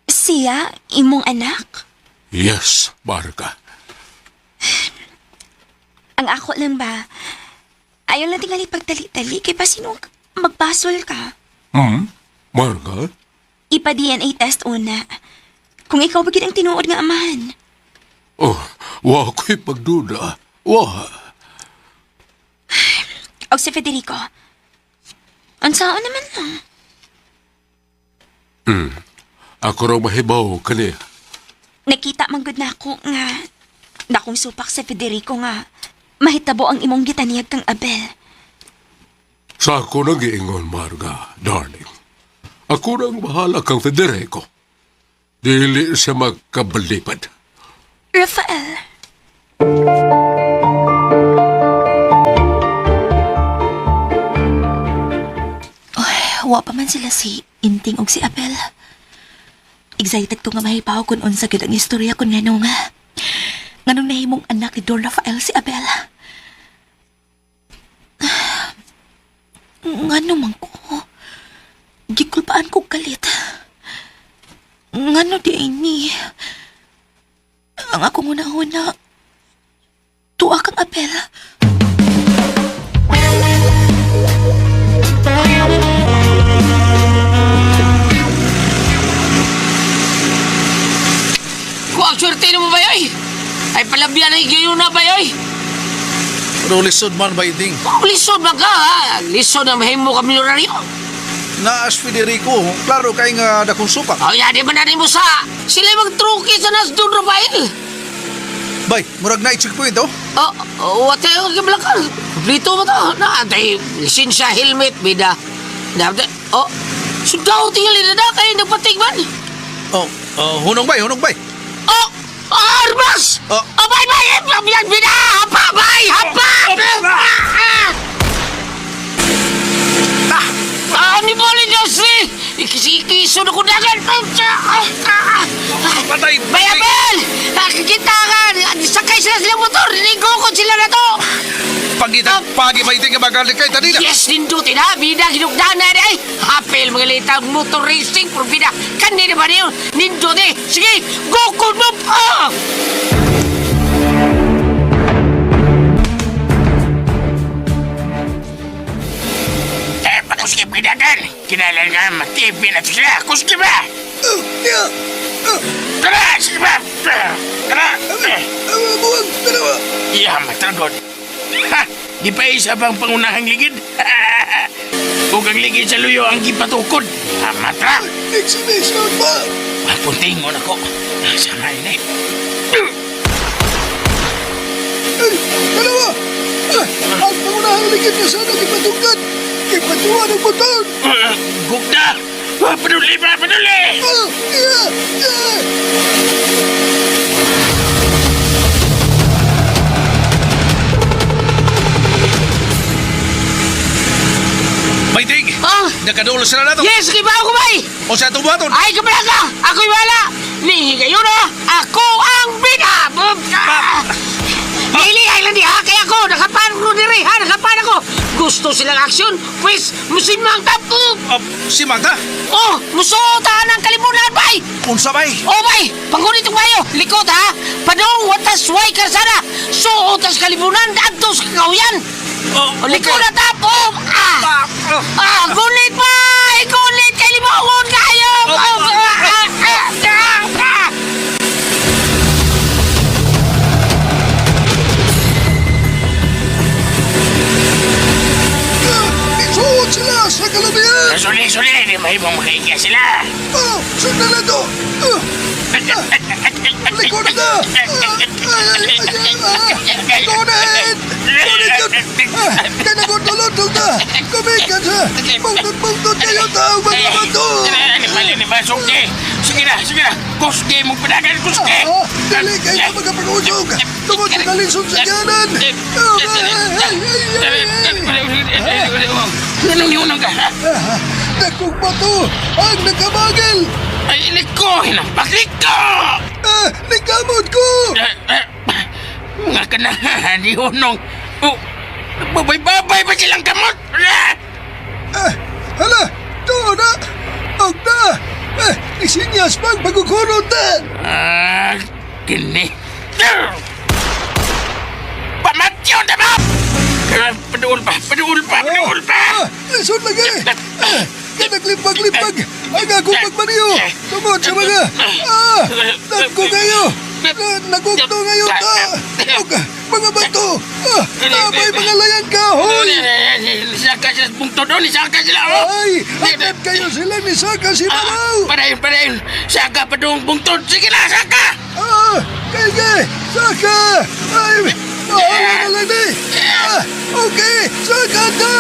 siya, imong anak. Yes, Marga. Ang ako lang ba, ayaw lang tingali pagtali-tali kay pasino magbasol ka. Hmm? Marga? Ipa-DNA test una. Kung ikaw ba gid ang tinuod nga amahan. Oh, wa ko'y pagduda. Wa. Og si Federico. Unsaon naman lang. Ako raw mahibaw kani. Nakita man gud na ako nga dakong supak sa Federico nga mahitabo ang imong gitaniyag kang Abel. Sa ako nang giingon, Marga, darling. Ako nang bahala kang Federico. Dili siya magkabalipad. Rafael. Oy, wa pa man sila si Inting og si Abel. Excited ko nga mahibaw kung unsa gyud ang istorya kun nganong nganong nahimong anak ni Don Rafael si Abel. Ngano man ko? Gikulpaan ko galit. Ngano di ay ni? Ang akong una-una, tuwa kang Abel. Ko ang swerte mo ba yoy? Ay palabyan ay gayon na ba yoy? Pero lisod man ba iting? Oh, lisod ba ka ha? Lisod na mahimo ka milyonaryo. Naas Federico, klaro kay nga dakong supak. Oh, ya, di ba na mo sa... Sila magtruki sa nas Don Rafael. Bay, murag na checkpoint oh. Oh, oh, what tayo kablakal? Kompleto ba to? Na, tay, lisensya, helmet, bida. Na, oh, sundaw tingali na na kayo nagpatigman. Oh, oh, hunong bay, hunong bay. Oh, armas! Oh. Oh, bay, bay, eh, bida! Hapa, bay, hapa! Ah! Ah, ni Boli Diyos eh! Ikisi-ikiso na ko dagan! Patay! Bay, Abel! Nakikita ka! Sakay sila silang motor! Nigukod sila na to! Pagita, pagi ba iting ka magalit kay tanina? Yes, nindutin ha! Bida, ginugdaan na ay! Hapil, mga litang motor racing, pero bida, kanina ba niyo? Nindot eh! Sige, gukod mo! Ah! Eh, pakuski pidagan. Kinala nga matipi na sila. Kuski ba? Oh, yeah. Oh, Tara, sige ba? Tara. buwag, dalawa. Iya, matagod. Ha! Di pa isa pang pangunahang ligid? Ug ang ligid sa luyo ang gipatukod. Ha, matra. Exhibition ba? Mapuntingon ako. Sama ini. Ay, dalawa. Ah, ang pangunahang ligid na sana gipadunggan. Gipatuan ang motor. Gugda! Paduli pa, paduli! Oh, yeah, yeah. Bay, ting! Ah! Nakadulo sila na to. Yes, kibaw ko bay! O sa itong buhaton. Ay, kabalaga! Ako'y wala! Nihigayon na! Ako ang bida! Ah! Dili, ay lang di ha! Kaya ako, nakapan ko diri ha! Nakapan ako! Gusto silang aksyon, pwes, musimang tapo! Oh, si Magda. Oh, musuotahan ang kalimunan, bay! Unsa bay? Oh, bay! Pangunit kayo! Likot, ha! Padong, watas, way, karsada! Suotas kalimunan, adtos kakahuyan! Oh, O, likod na tapo! Ah! Ah, Ah, gunit bay! Gunit kay limongon kayo! Oh, Ah, ah, ah, ah, ah! Ah, isuot sila sa kalabihan. Suli, suli! Di mahimong makaigya sila! Oh, sundan na to. Ah, likod na. Ah, ay, ay, ay, ah, Gunit! Gunit yun! Ah, Kinagutulutog na! Kumikan sa! Bungtod-bungtod kayo tao mga bato! Ano ba, ano ba, sugdi? Sige na, sige na! Kusgi mong padagan, kusgi! Ah, dili kayo magkapag-usog! Tungod sa kalisod sa ganan! Ah, ay, ay, ay, ay, ay. Nanungyunang ka! Ah, Dakong bato! Ang nagkabagil! Ay, liko! Hinampak liko! Ah, nikamot ko! Mga kanahan, hunong! Oh, babay-babay pa silang kamot! Ah, Kini. Pamatyo na ba? Paduol pa, paduol pa, paduol pa! Ah, lisod lagi! Ah, Kanaglimpag-limpag ang akong pagmaniyo tungod sa mga ah, nagko kayo! Nagugto ngayon ta! Ug mga bato! Ah, may mga layan kahoy! Saka sila sa bungtod, oh! Saka sila, oh! Ay, agad kayo sila ni Saka si Manaw! Padayon, padayon! Saka pa doong bungtod! Sige na, saka! Ah, kay Saka! Ay, bahala na lang di! Ah, okay, Saka ta!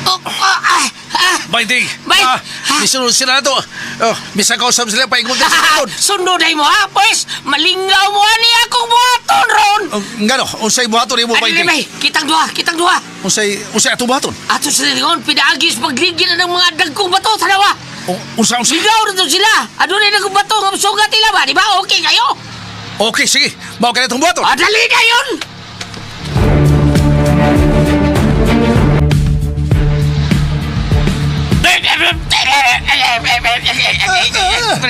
Oh, ah, ah, ah. Bainting! Bay! Ah, misunod sila na to. Oh, bisag kausap sila, paingon din sa likod. Sunod ay mo ha, pues! Malinglaw mo ani akong buhaton ron! Oh, Ngano, unsay buhaton nimo Ano Bainting? bay? Kitang duha, kitang duha! Unsay unsay atong buhaton? Ato sa lingon, pinaagis pagligin na ng mga dagkong bato, tanawa! Oh, Unsa unsa? Ligaw na to sila! Adunay na bato nga sugat nila ba? Di ba? Okay kayo? Okay, sige. Mao kay atong buhaton. Ah, dali na yun!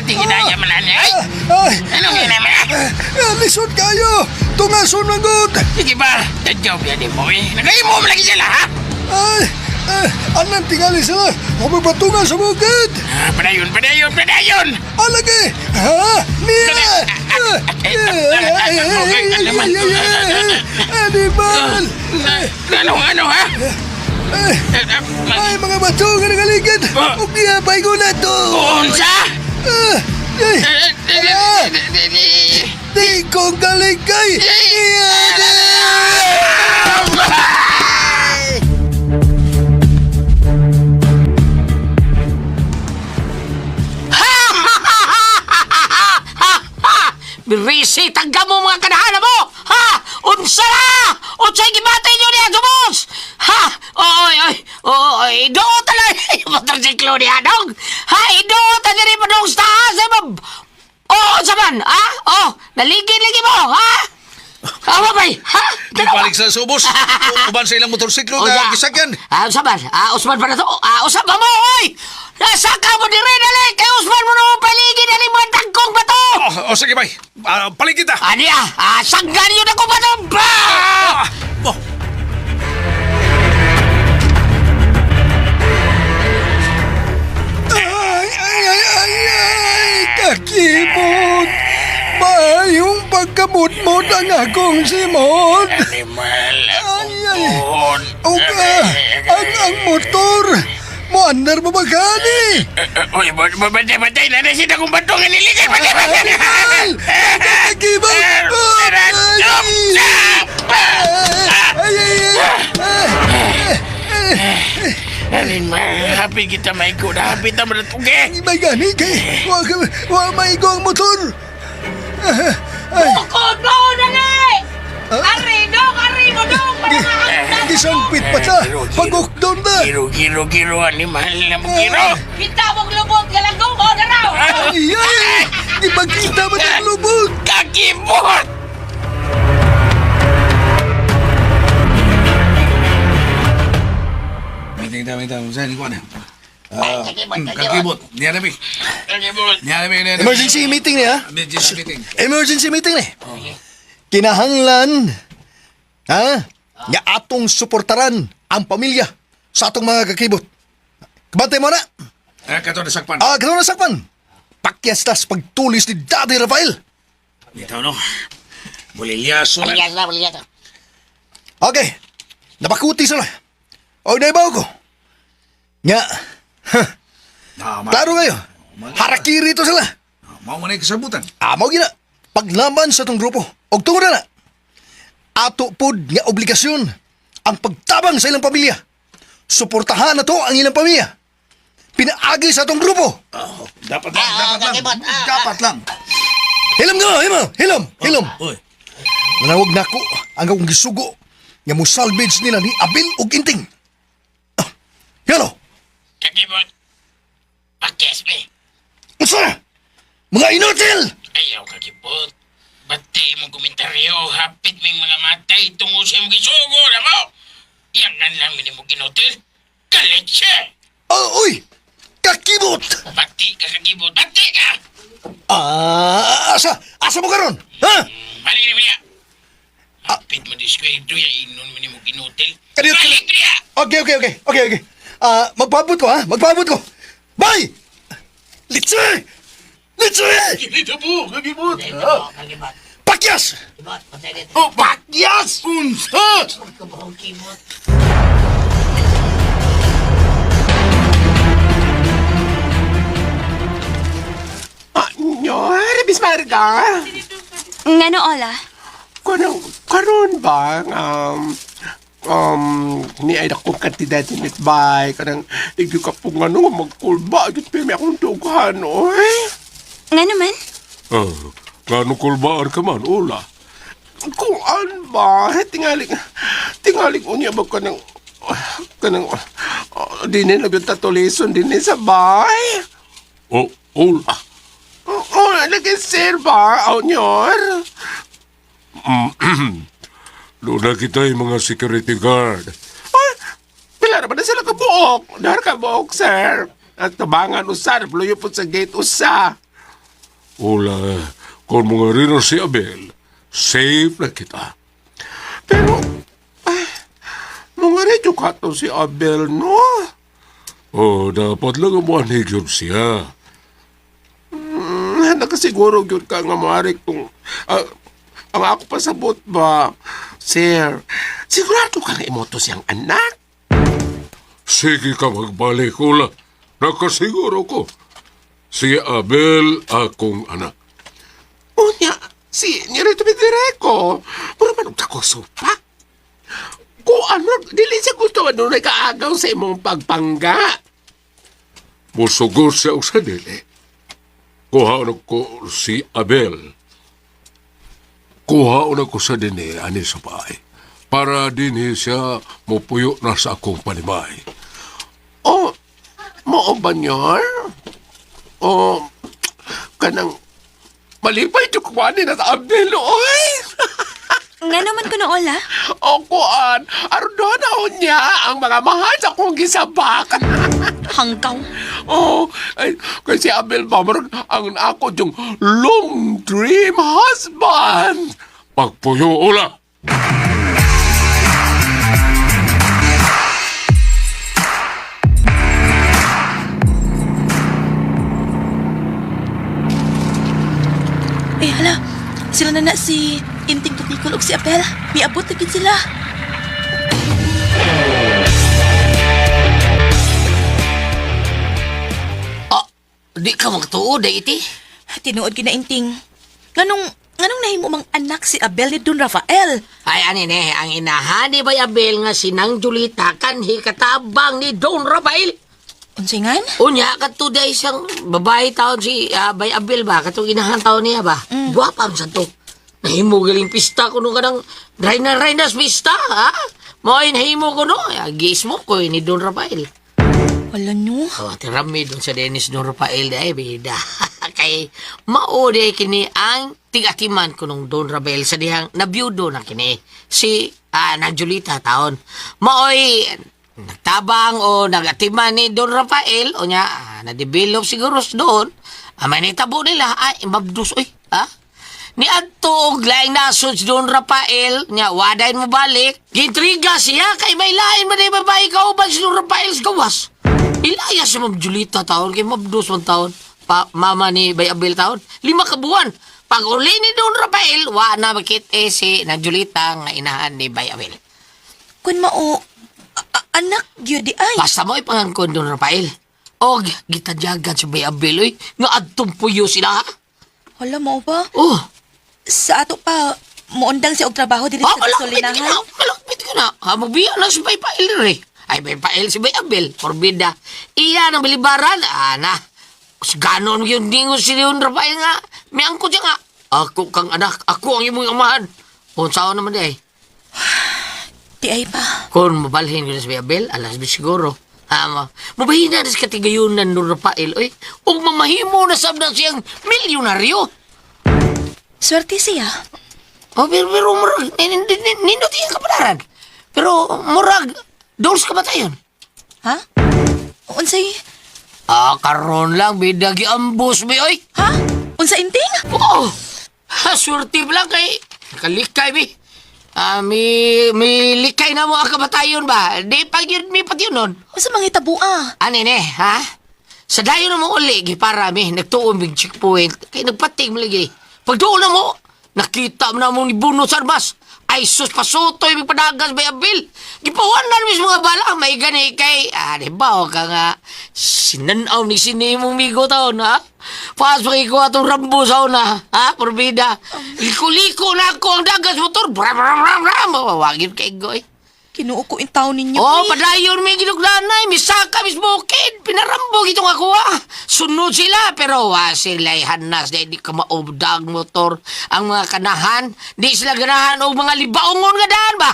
Tingin na man ani. Ay, Ay, ano nga naman? ah, lisod kayo! Tungason man gud! Sige ba? Tadyaw biya di mo eh. Nagayimo mo lagi sila ha? Ay, ah, anang tingali sila! Ako sa bukid! Ah, Padayon, padayon, padayon! Alagi! Ha? Niya! Ah, ay, ay, ay, ay, ay, ay, ay, Animal! Ano, ano ha? Ay, ay, mga bato nga nagaligid! Huwag niya, paigo na to! Unsa? Ah, ay, ala! Di kong galigay! Niya! Birisi, tangga mo mga kanahana mo! Ha? Unsa na? Unsa gibati nyo niya, Jubos? Ha? Oy, oy, oy, doon talaga yung motorsiklo niya, dong! Ha? Doon talaga rin pa dong sa taas, eh, ma'am! Oo, unsa man? Ha? Oh, naligid-ligi mo, ha? Awa bay, ha? Di balik sila sa ubos. Uban sa ilang motorsiklo Oh, nga ya. gisakyan. Ah, unsa man? Ah, Usman pa na to? Ah, usap ba mo, oy? Nasa ka mo di rin, dali! Kay Usman mo na paligid, dali mga tagkong bato! Oh, oh sige bay. Ah, paligid ta. Ani ah, ah sanggan yun ako ba to? Bah! Ah, oh. Ay, ay, ay, ay, ay, kakibot! Maayong pagkamutmot ang akong simot! Animal, Ay, ay. tuhod. Okay, ang motor! Moandar mo ba gani? Uy, batay, batay na na siya akong batong niligan. Batay, batay! Animal! Kakibot! Ay, ay, ay! Animal, happy kita maigo na happy ta manatugi. May gani kay! Wa maigo ang motor! Bukod mo, dali! Ari, dong, ari mo, dong! Gisangpit pa ta! Pag-ukdon na! Giro, giro, giro, animal na mo giro. Kita mong lubot, galagong mo, daraw! Ay, ay! Ipagkita mo ng lubot! Kakibot! Meeting ta, meeting ta. Saan ko na? Ah, kakibot. Niya na mi. Kakibot. Niya na mi. niya na mi. Emergency meeting niya. Emergency meeting. Emergency meeting ni. Kinahanglan ha? Nga atong suportaran ang pamilya sa atong mga kakibot. Kabantay mo na. Eh, kato na sakpan. Ah, kato na sakpan. Pakyas tas pagtulis ni Daddy Rafael. Bitaw no. Bulilyaso na. Okay. Napakuti sila. O naibaw ko. Nga. Ha, Tama. klaro kayo. Harakiri to sila. Mao man ay kasabutan. Amaw gina. Paglaban sa itong grupo. Og tungod na na. Ato pod nga obligasyon ang pagtabang sa ilang pamilya. Suportahan na to ang ilang pamilya. Pinaagi sa atong grupo. Dapat lang, dapat lang. Dapat lang. Hilom nga, hilom, hilom, hilom. Uy. Nanawag nako ang akong gisugo nga mo salvage nila ni Abel ug Inting. Ah, Hello. Kakibot. Pakyas, be. Unsa na? Mga inutil! Ayaw, kakibot. Bati mong komentaryo, hapit ming mga matay tungo sa imong gisugo na mo. Iyakan lang minimo ginotel. Kalitse! Oh, uy! Kakibot! Bati ka kakibot! Bati ka! Ah, asa? Asa mo karon? Ha? Balik na niya! Hapit mo diskwento ya, inon mo ni mo kinutil. Kaniyo- Balik niya! Okay, okay, okay. Okay, okay. Ah, magpaabot ko ha. Magpaabot ko. Bye! Litse! Litse! Ito po, kakibot! Pakyas! Oh, pakyas! Unsa! Nyor, Miss Marga. Ngano, Ola? Kanang, karon ba, ni ay akong kantidad ni bay, kanang, igyo ka po nga nung magkulba, agad pa may akong dughan, oy. Ngano man? Ah, ngano kulbaan ka man, Ola? Kung an ba, tingaling, tingaling unya ba kanang, kanang, oh, dinin na yung tatulison, dinin sa bay. Oh, Ola. Oh, lagi sir ba, oh, nyor? Doon na kita yung mga security guard. Ay, pila naman na sila kabuok. Dahil kabuok, sir. At tabangan usa, nagluyo po sa gate usa. Ola, kung mga rino si Abel, safe na kita. Pero, ay, mga redyo ka to si Abel, no? Oh, dapat lang ang yun siya. Nakasiguro gyud ka nga maaari kung ang ako pasabot ba, sir, sigurado ka nga imoto siyang anak. Sige ka magbalik, Ola. Nakasiguro ko. Si Abel akong anak. Unya, si Nirito Federico, puro man og dako supak. Kung ano, dili siya gusto adunay kaagaw sa imong pagpangga. Musugot siya og sa dili. Kuha na ko si Abel. Kuha na ko sa dini ani sa bahay. Para dinhi siya mupuyo na sa akong panimay. O, mao ba nyor? O, kanang, malipay jud ko ani na sa Abel, oy! Ngano man kuno, Ola? O kuan, aron doon na niya ang mga mahal sa akong gisabak. Hanggaw. Oh, ay, kasi Abel ba, murag ang ako yung long dream husband. Pagpuyo, Ola! Eh, hala. Sila na na si Inting Tukikol ug si Abel. Miabot na gid sila. Ah, di ka magtuo, day iti. Tinuod gid na Inting. Nganong nganong nahimo mang anak si Abel ni Don Rafael? Ay, ani ne, ang inahan ni Bay Abel nga sinang Julita kanhi katabang ni Don Rafael. Unsay ngan? Unya, kadto day isang babae taon si Bay Abel ba? Katong inahan taon niya ba? Mm. Gwapa man sa to. Nahimo galing pista kuno kanang Reyna Reynas pista, ha? Mo'y nahimo ko no. Giismo ko ni Don Rafael. Wala no. Oh, tirami dun sa Dennis Don Rafael day bida. Kay mao day kini ang tigatiman ko nung Don Rafael sa dihang nabiyudo na kini si na Julita taon. Maoy nagtabang o nagatiman ni Don Rafael o nya na-develop siguro doon. May nitabo nila ay mabdus oy ha. Ni adto og laing nasod si Don Rafael nya wadayn mo balik. Gintriga siya kay may lain man ay babae kauban si Don Rafael sa gawas. Ilaya si Ma'am Julita taon kay mabdos man taon. Pa, mama ni Bay Abel taon. 5 ka buwan. Pag uli ni Don Rafael, wa na makit si na Julita nga inahan ni Bay Abel. Kun mao anak gyud di ay. Basta mo ipangangkon Don Rafael. Og gitadyagan si Bay Abel oy nga adtong puyo sila. Wala mo ba? Oh, Sa ato pa moundang siya og trabaho diri ah, sa malapit ka na. gasolinahan. Malapit ka na. Ha, magbiya na si Bay Pael rin. Ay, Bay Pael si Bay Abel. Porbida. Iya ng bilibaran. Ana. Ganon yun dingo si Don Rafael nga. May angkot siya nga. Ako kang anak. Ako ang imong amahan. Kung saan naman di ay. Di ay pa. Kung mabalhin ko na si Bay Abel, alas bi siguro. Ha, mabahina na sa katigayunan Don Rafael. Oy, ug mamahimo na sab na siyang milyonaryo. Swerte siya. Oh, pero, pero murag, nindot iyang kapadaran. Pero murag, doors ka ba tayo? Ha? Unsay? Ah, karon lang, bida giambos mi, oy. Ha? Unsa inting? Oo! Ha, swerte pa lang kay nakalikay mi. Ah, mi likay na mo ang kamatayon ba? Di pa yun, mi pati yun nun. Unsa mga hitabo ah? Ani ne, ha? Sa dayon na mo uli, gipara mi, nagtuon mig checkpoint, kay nagpating mo lagi. Pagduon na mo, nakita mo na mo ni Buno Sarmas. Ay sus, pasutoy, may padagas, may abil. Gipawanan mis mga bala, may gani kay, ah, di ba, o ka nga, sinanaw ni sinimong migo taon, ha? Pas pakikuha itong rambo sa una, ha? Porbida. Liko-liko na ako ang dagas motor. Bram, bram, bram, bram. Mawawagin kay Goy. Kinuo ko in taon ninyo. Oh, eh. padayon may ginuglanay, misaka, misbukid, pinarambog itong ako ah. Sunod sila, pero wa sila hanas, di ka maubdag motor. Ang mga kanahan, di sila ganahan og mga libaongon nga daan ba?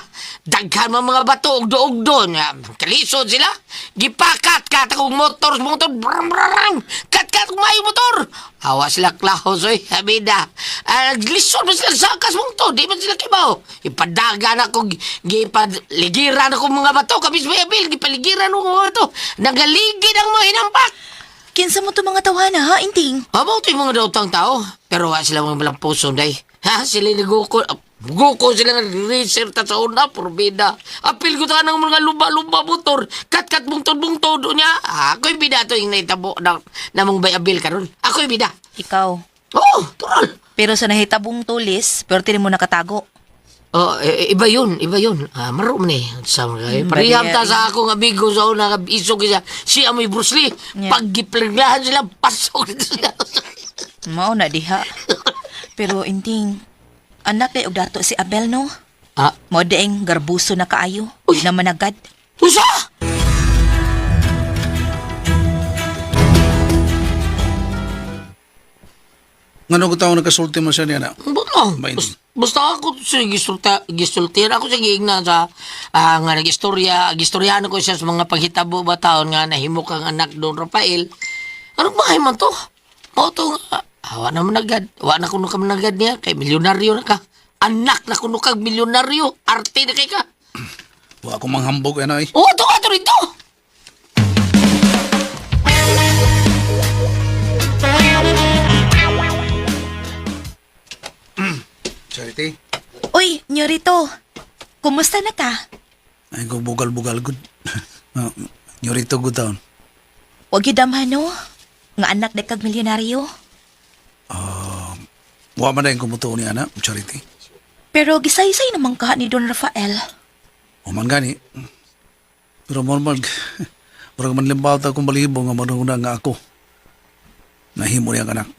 Daghan mga mga bato, ugdo-ugdo. Nga, Kalisod sila. Gipakat kat akong motor, motor, bram, bram, bram. Kat kat kung maayo motor. Hawa sila klahos, oy, abida. Ah, Naglisod man sila sa sakas mong to, di man sila kibaw. Ipadagan ako, gipaligiran ako mga bato, kabis may abil, gipaligiran ako mga bato. Nagaligid ang mga hinampak. Kinsa mo to mga tawana ha, inting? Amo to yung mga dautang tao, pero wa sila mga malang puso, day. Ha, sila naguko, guko sila nga reserta sa una, porbida. Apil ko ta ng mga luba-luba motor, kat-kat bungtod-bungtod niya. Ako'y bida to yung naitabo na, namong bay abil karon. Ako'y bida. Ikaw. Oh, tural. Pero sa nahitabong tulis, pero mo nakatago. Oh, eh, iba yun, iba yun. Ah, maroon ni. Sa mga mm, pareham ta sa akong amigo sa una nga isog siya. Siya may Bruce Lee. Yeah. Pag gipliglahan sila, pasok dito sila. Mao na diha. Pero inting, anak day og dato si Abel no? Ah, Mo daing garbuso na kaayo. Uy! Di naman agad. usa! Ngano ko taon nagkasulti mo siya niya na? Buto. Ba, inting? Basta ako sa gisulta, gisultir ako sa giingna sa ah, nga nagistorya, gistoryahan ko siya sa mga paghitabo ba taon nga nahimo kang anak Don Rafael. Ano ba man to? Mao to nga ah, wa na man agad. Wa na kuno ka managad niya kay milyonaryo na ka. Anak na kuno kag milyonaryo, arte na kay ka. Wa ako manghambog ano eh. Oo, to ka to rito. Charity. Uy, Nyorito. Kumusta na ka? Ay ko bugal-bugal good. Ah, Nyorito good taon. Wag yun damhan no? Nga anak day kag milyonaryo. Wa man na yung kumutuo ni ana, Charity. Pero gisaysay naman ka ni Don Rafael. O man gani. Pero mo man, murag man limbaw ta akong balibo nga manuna nga ako. Nahimo niya ang anak.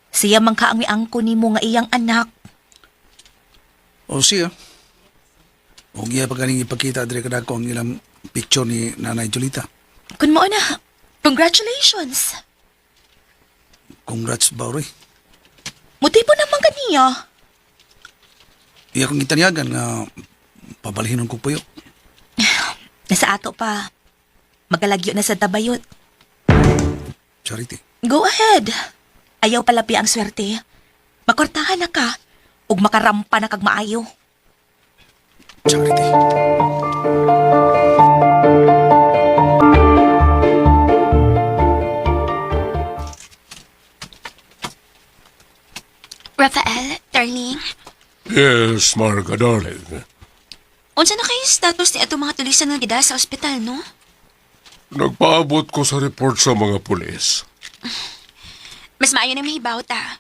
Siya man ka ang miangko nimo nga iyang anak. O siya. O iya pa ganing ipakita dire kada ko ang ilang picture ni Nanay Julita. Kun mao na, congratulations. Congrats, Bauroy. Mutibo naman kaniya. Iya kong gitanyagan nga pabalhinon ko puyo. Nasa ato pa. Magalagyo na sa tabayot. Charity. Go ahead. Ayaw palapi ang swerte. Makortahan na ka. Ug makarampa na kag maayo. Charity. Rafael, darling, Yes, Marga, darling. unsa na kayo status ni atong mga tulisan nga gida sa ospital, no? Nagpaabot ko sa report sa mga pulis. Mas maayo na mahibaw ta.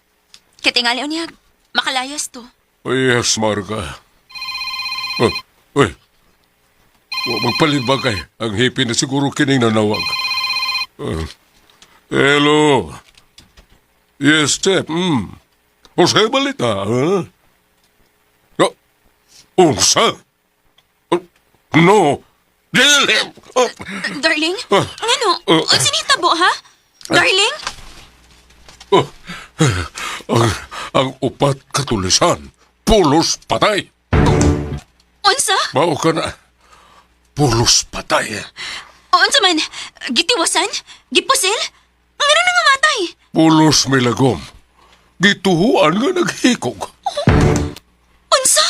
Kay tingali unya, makalayas to. Oh, yes, Marga. Oh, uy. Wa magpalibag ay. Ang hipi na siguro kining nanawag. Hello. Yes, Chef. Mm. Unsay balita, ha? No. Unsa? Oh, no. Dili. Oh. Darling? Ah. Ngano? Ah. Unsa ni tabo, ha? Darling? Oh. Ang upat katulisan. Pulos patay. Unsa? Mao ka na. Pulos patay. Unsa man? Gitiwasan? Gipusil? Ngano na nga matay? Pulos milagom. Gituhuan nga naghikog. Unsa?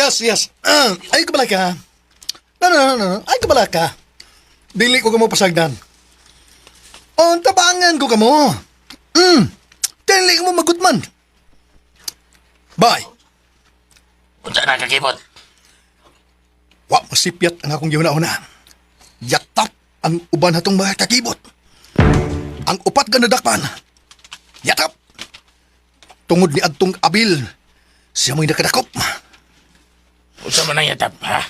Yes, yes. Ay kabala ka. No, no, no, no. Ay kabala ka. Dili ko kamo pasagdan. Oh, tabangan ko kamo. Dili ko mo magutman. Bye. Unsa na kakibot? Wa masipyat ang akong gihuna-huna. Yatap ang uban hatong mga kakibot. Ang upat ka nadakpan. Yatap. Tungod ni adtong Abil, siya mo'y nakadakop. Unsa man ang yatap, ha?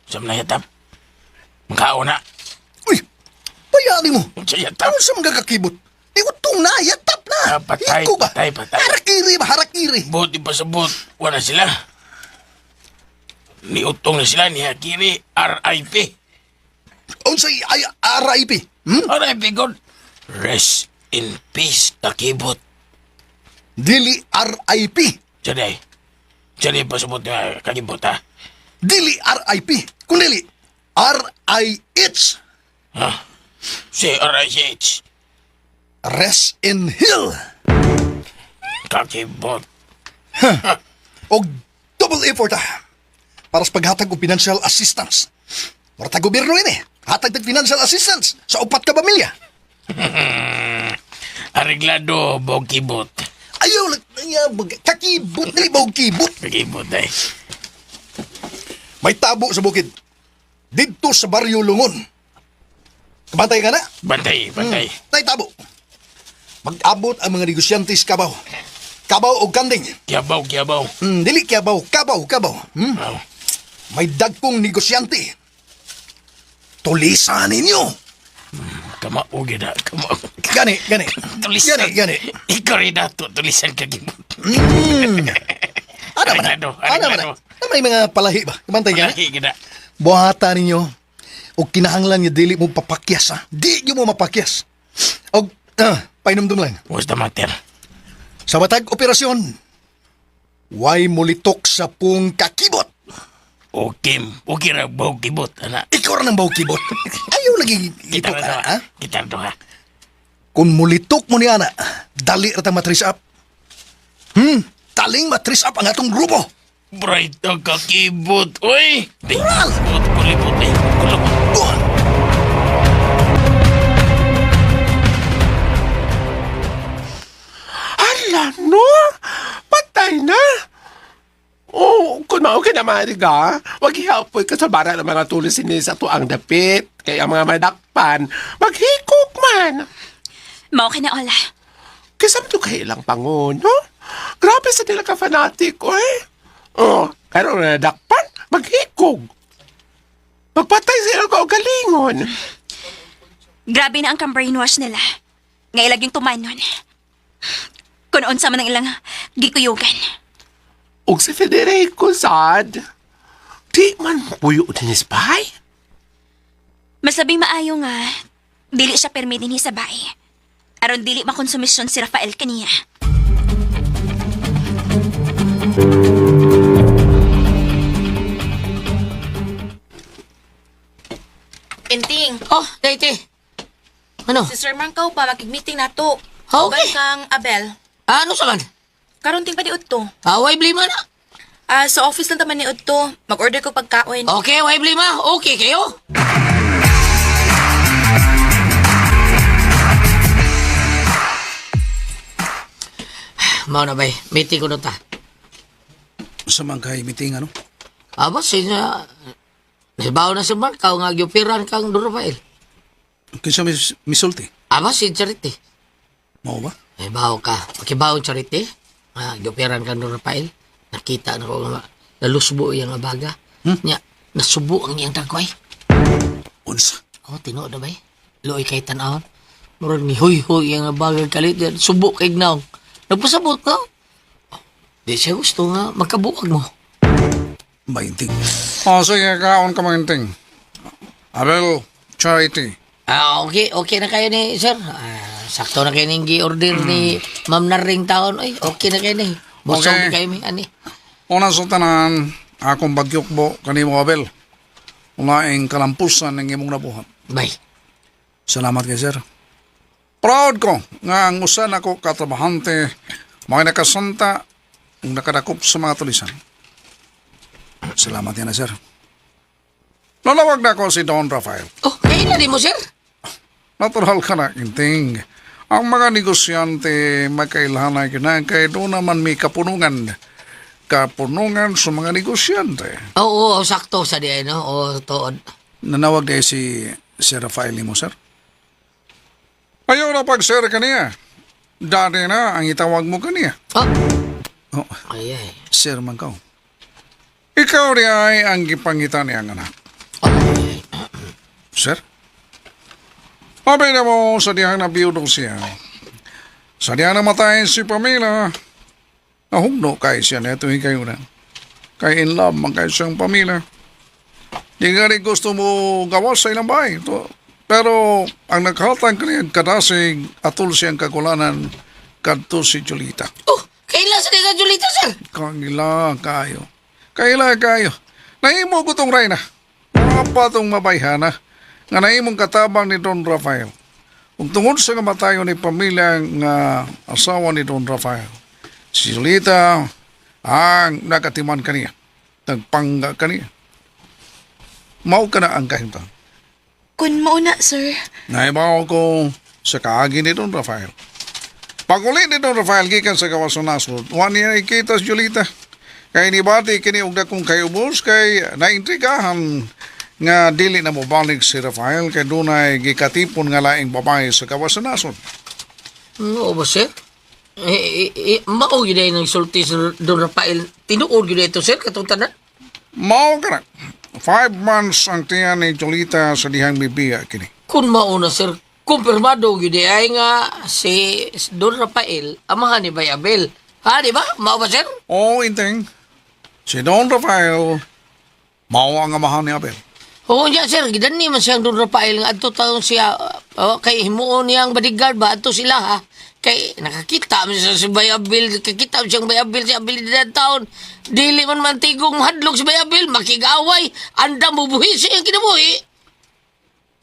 Unsa man ang yatap? Makaon na. Uy, bayani mo. Unsa yatap? Ano sa mga kakibot? Di utong na, yatap na. Ah, patay, Iko ba? patay, patay. Harakiri ba, harakiri. Buti pa sa bot, wala sila. Niutong na sila ni Hakiri, R.I.P. Unsay ay RIP? Hmm? R.I.P. God. Rest in peace, kakibot. Dili RIP. Diyan Diyan pa sa bot nga kakibot, ha? Dili RIP. Kundili R-I-H. Ha? Si R.I.H. Rest in hell. Kakibot. Og double effort ah. Para sa paghatag og financial assistance. Mura ta gobyerno ini. Hatag tag financial assistance sa upat ka pamilya. Areglado, bokibot. Ayaw lang ayaw, kakibot dili ba og kibot? Kakibot, eh. May tabo sa bukid. Didto sa baryo Lungon. Kabantay ka na? Bantay, bantay. Tay tabo. Mag-abot ang mga negosyante sa kabaw. Kabaw o kanding. Kiyabaw, kiyabaw. Dili kabaw, kabaw, kabaw. Aw. May dagkong negosyante. Tulisan ninyo. Kamao, gina, kamao. Gani, gani. Tulisan. Gani, gani. Ikaw rin nato, tulisan kakibot. Ano ba na? Areglado, Ano ba na? areglado. Ano may mga palahi ba? Kabantay ka na? Lagi, gina. Buhata ninyo. O kinahanglan niya dili mo papakyas ha. Di nyo mo mapakyas. O, painumdum lang. What's the matter? Sa batag operasyon, way mulitok sa pung kakibot. Okay, okay ra bokibot, ana. Ikaw ra ng bawkibot. Ayaw lagi Kita litok ra ka, to, ha? Kita ra to, ha? Kung mulitok mo ni ana, dali ra tang matris up. Taling matris up ang atong grupo. Bright ang kakibot, oy! Moral! Bot, kulibot, eh. Kulubot. Buwan! Hala, no? Patay na. Oh, kung mao ka na mariga, wag ihapoy ka sa bara ng mga tulis ni sa tuang dapit. Kaya ang mga madakpan, maghikok man. Mao ka na, Ola. Kaysa mo kay ilang pangon, no? Grabe sa nila ka fanatic, oy. Oh, pero nadakpan, maghikog. Magpatay sa ilang kaugalingon. Grabe na ang brainwash nila. Nga ilag yung tumanon. Kung unsa man ang ilang gikuyugan. Og si Federico, sad. Di man puyo din spy. Mas labing maayo nga, dili siya permi dinhi sa bahay. Aron dili makonsumisyon si Rafael kaniya. Inting, Oh, dayte. Ano? si Sir Marco pa makig-meeting na to. Okay. Uban kang Abel. Ah, ano sa man? Karon ting pa ni Udto. Ah, way blima na. Ah, sa office lang taman ni Udto. Mag-order ko pagkaon. Okay, way blima. Okay kayo. Mao na bay, meeting ko na ta. Sa man kay meeting ano? Aba, sinya, nahibaw na si Mark, kau nga gyupiran kang Don Rafael. Kinsa misulti? Aba, si Charity. Mao ba? Nahibaw ka. Pakibaw, Charity. Ah, gyupiran kang Don Rafael. Nakita na ko nga, nalusbo iyang abaga. Nya, nasubo ang iyang dagway. Unsa? Oh, tinuod na bay. Luoy kay tan-awon. Murag ni huy-huy ang abaga kalit. yan. Subo kay gnaw. Nagpasabot ka. Oh, di siya gusto nga magkabuwag mo. Mainting. O sige, kaon ka mainting. Abel, Charity. Ah, okay, okay na kayo ni sir. Ah, sakto na kayo ning gi-order ni Ma'am Naring taon. Ay, okay na kayo ni. Busog Okay. kayo mi ani. Una sa tanan, akong bagyukbo kanimo Abel. Unaing kalampusan ng imong nabuhat. Bay. Salamat kay sir. Proud ko nga ang usa nako katrabahante mga nakasanta ug nakadakop sa mga tulisan. Salamat yan na, sir. Nanawag na ko si Don Rafael. Oh, kaila di mo, sir? Natural ka na, Inting. Ang mga negosyante magkailangan na kay doon naman may kapunungan. Kapunungan sa mga negosyante. Oo, oh, sakto sa di ay, no? Oo, tuod. Nanawag dahil si Sir Rafael ni mo, sir? Ayaw na pag-sir kaniya. Dati na ang itawag mo kaniya. Oh. Oh, Ay, ay. sir man ka. Ikaw di ay ang gipangita niya ang anak. Ay, Sir? Sabi na mo sa dihang nabiyudong siya. Sa dihang namatay si Pamela, nahugno kay siya neto kayo na. Kay in love man kay siyang Pamela. Di nga rin gusto mo gawas sa ilang bahay. To. Pero ang naghatang kaniya kadasig atol siyang kagulanan kadto si Julita. Oh, kaila sa di ka, Julita, sir? Kaila kayo. Kaila kayo. Nahimo ko tong Reyna. Mga tong mabayhana nga nahimong katabang ni Don Rafael. Ug tungod sa kamatayon ni pamilya nga asawa ni Don Rafael, si Julita ang nakatiman kaniya. Nagpangga kaniya. Mao ka na ang kahimtang. Kun mauna, sir. Naibaw ko sa kaagi ni Don Rafael. Pag-uli ni Don Rafael gikan sa gawas sa nasod, wa niya ikita si Julita. Kay nibati kini og dakong kayubos kay naintrigahan nga dili na mobalik si Rafael kay dunay gikatipon nga laing babae sa gawas sa nasod. Oo ba, sir? Eh, eh, eh, mao gyud ay nagsulti sa Don Rafael. Tinuod gyud ito, sir, katong tanan. Mao ka na. 5 months ang tiyan ni Julita sa dihang bibiya kini. Kung mauna, sir, kumpirmado gyud ay nga si Don Rafael amahan ni Bay Abel. Ha, di ba? Mao ba, sir? O inteng, si Don Rafael mao ang amahan ni Abel. Oo niya, sir. Gidan ni man siyang Don Rafael nga adto taon siya oh, kay himuon niyang bodyguard ba adto sila ha. Kay nakakita man siya si Bay Abel, nakakita man siyang Bay Abel si Abel di taon. Dili man mantigong mahadlok si Bay Abel, makigaway, andam bubuhi siya ang kinabuhi.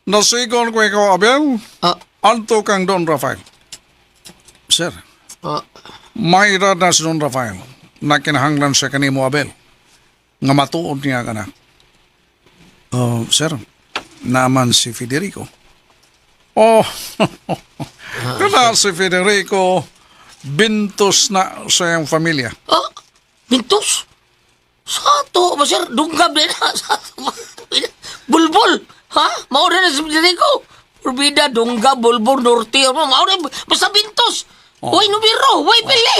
Nasigon ko ikaw, Abel. Ah, Anto kang Don Rafael. Sir, ah, may edad na si Don Rafael na kinahanglan siya kanimo Abel. Nga matuod niya ka na. Oh, sir, naman si Federico. Oh, kana si Federico, bintos na sa iyang pamilya. ah, bintos. Sa ato ba, sir? Dunggab din ha. Sa ato ba? Bulbul. Ha? Mao na si Federico. Urbida, Dunggab, Bulbul, Norte. Ano, mao na, basta bintos. Way numero, way pili.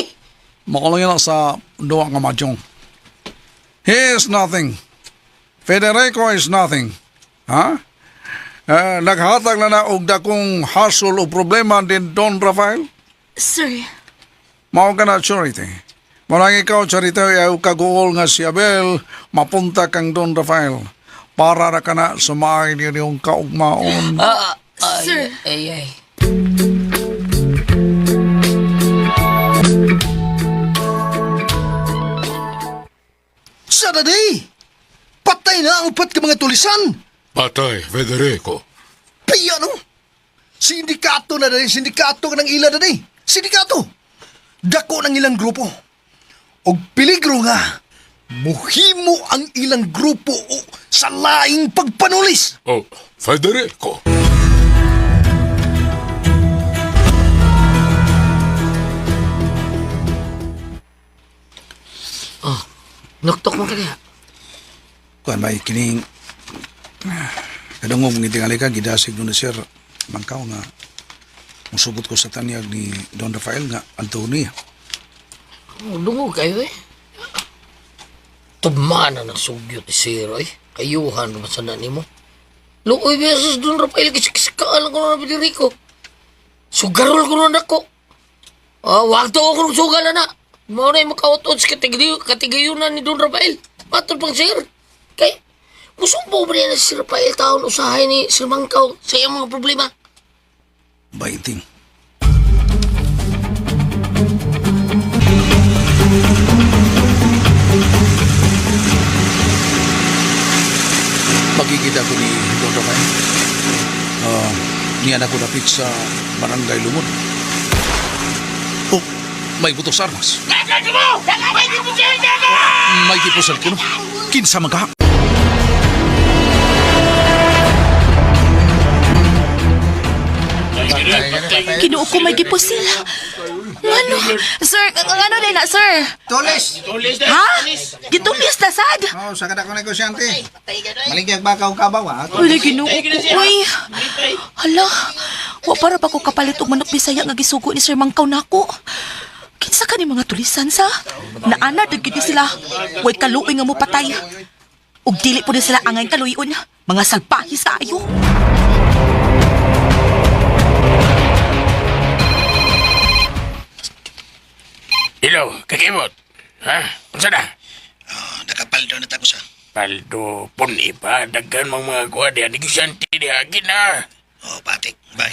Makulong yan sa duwa nga madyong. He is nothing. Federico is nothing. Ha? Eh, naghatag na na og dakong hassle o problema din Don Rafael? Sir, Mao ka na, Charity. Marang ikaw, Charity, ay kaguol nga si Abel, mapunta kang Don Rafael. Para ra ka na sa maay niyong kaugmaon. Ah, ay, Sir. ay, ay. Sa day! Patay na ang upat ka mga tulisan! Patay, Federico. Piya no? Sindikato na dali, sindikato ka ng ila dali. Sindikato! Dako ng ilang grupo. Og peligro nga, muhimo ang ilang grupo o sa laing pagpanulis. Oh, Federico. Nuktok mo kaniya. Kuan may kining kadungog ng tingali ka gidasig nun ni Sir Mangkaw nga musugot ko sa tanyag ni Don Rafael nga Antonio. Oh, dungog kayo eh. Tumana ng sugyot ni Sir eh. Kayuhan naman sa nani mo. Luoy beses Don Rafael kisikisikaan ko na Federico. Sugarol ko na nako. Ah, wag to ako ng sugal na na. Mao na yung makautot sa katigayunan ni Don Rafael. Matod pang sir. Kay, musumbo ba niya na si Rafael taon usahay ni Sir Mangkaw sa iyang mga problema? Baiting. Magkikita ko ni Don Rafael. Ah, niya na ko dapit sa Barangay Lumod. Oh, May butos armas. May gipusal kino. Kinsa man ka? Kinuo ko may gipusil. Ngano? Sir, ngano day na, sir? Tulis! Ha? Gitulis na sad? Oh, sa kada ko negosyante. Maligyan ba ka og kabaw ha? Wala Ginoo ko, uy. Hala, wa para pa ko kapalit og manok Bisaya nga gisugo ni Sir Mangkaw nako. Kinsa ka ni mga tulisan sa? Naana gyud ni sila. Way kaluoy nga mo patay. Ug dili po ni sila angay kaluyon. Mga salbahe sa ayo. Hello, kakibot. Ha? Unsa na? Ah, nakapaldo na tako sa. Paldo, pun iba, daghan mang mga kuha diha, negosyante diha, gina. Oh, patik. Bye.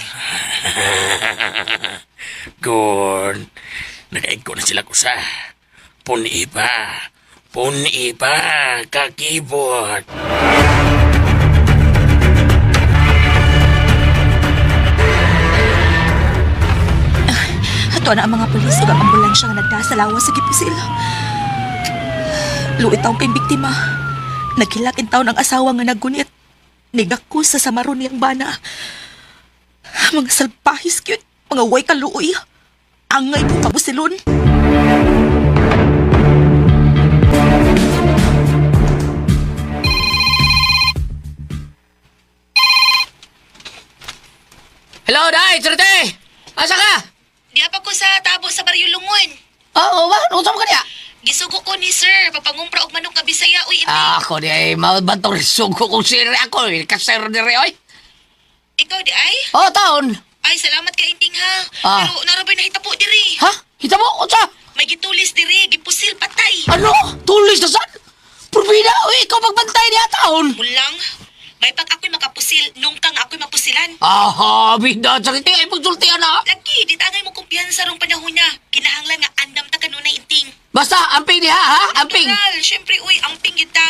Gon, nakaigko na sila kusa. Pun iba, pun iba, kakibot. Ato na ang mga pulis ug ang ambulansya nga nagdaa sa lawas sa gipusil. Luit taong kay biktima. Naghilak in taon ang asawa nga naggunit. Nigako sa samaron niyang bana. Mga salpahis cute, mga way kaluoy. Angay mo kabusilon. Hello, Day! Trete! Asa ka? Di pa ko sa tabo sa Baryo Lungon. Oo ba? Unsa mo ka niya? Gisugo ko ni sir, papangumpra og manok nga Bisaya uy Ah, ako di ay mabantor sugo kong sire ako. eh. Kasero di oy. Ikaw di ay? Oh, taon. Ay salamat kay Inting ha. Ah. Pero narabay nahita po diri. Ha? Hita mo? Unsa? May gitulis diri, gipusil patay. Ano? Tulis na san? Purbida, oy, ikaw magbantay niya taon. Mulang, may pag ako'y makapusil, nung kang ako'y mapusilan. Aha, bida, sakit ay pagsultihan na. Lagi, di tangay mo kumpiyansa rong panahon niya. Kinahanglan nga andam ta kanunay inting. Basta, amping niya, ha? Amping. Natural, syempre, uy, amping kita.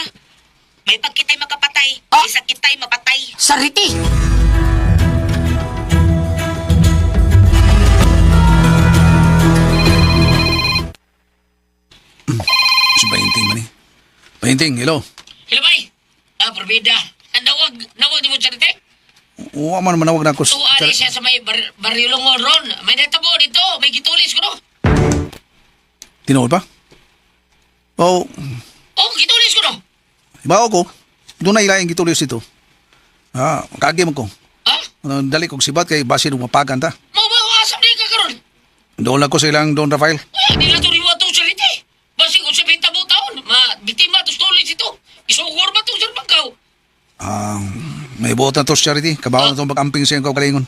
May pag kita'y makapatay, Ah. isa kita'y mapatay. Sariti. Si Bainting man eh. Bainting, hello. Hello, bay. Ah, Purbida. Nawag, nawag ni mo sariti? Uwa man manawag na ako. Tuwa siya sa may barilongon ron. May natabo dito. May gitulis ko no. Tinuod ba? Oh, Oh, gitulis ko no. ibaw ko. Doon na ilaing gituloy ito. Ah, kagi man ko. Ha? Ano, Dali kog sibat kay basin ug mapagan ta. Mau ba asam di ka karon? Doon lang ko sa ilang Don Rafael. Uy, di lang to riwa to sariti. Basig kung sabihin tabo taon, ma biktima to tulis ito. Isugor ba to sir bangkaw? Ah, may buot na to sa charity. Kabaw na itong pag-amping sa iyong kaugalingon.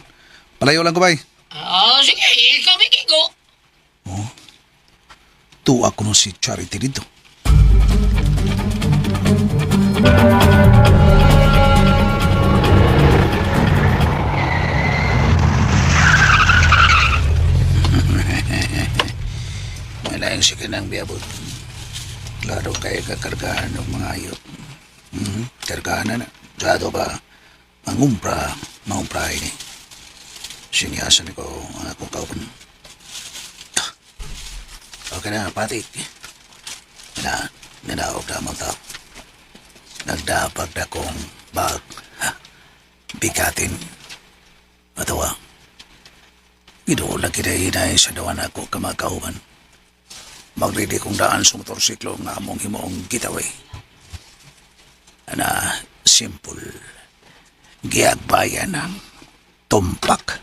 Palayo lang ko bay. Ah, sige, ikaw may kigo. Tuwa ko no si Charity dito. Wala yung sige ng biyabot. Klaro kayo kakargahan ng mga ayop. Mm-hmm. Kargahan na na. Sado ba? Mangumpra, mangumpra ini. Sinyasan ko ang akong kauban. Okay na, patik. Na, nanaog na mga tao. Nagdapag na kong bag. Ha, bigatin. Matawa. Gidoon na kinahinay sa dawan ako kamakauban. Magridi kong daan sa motorsiklo nga among himuong gitaway. Ana, simple. Giagbayan ang tumpak.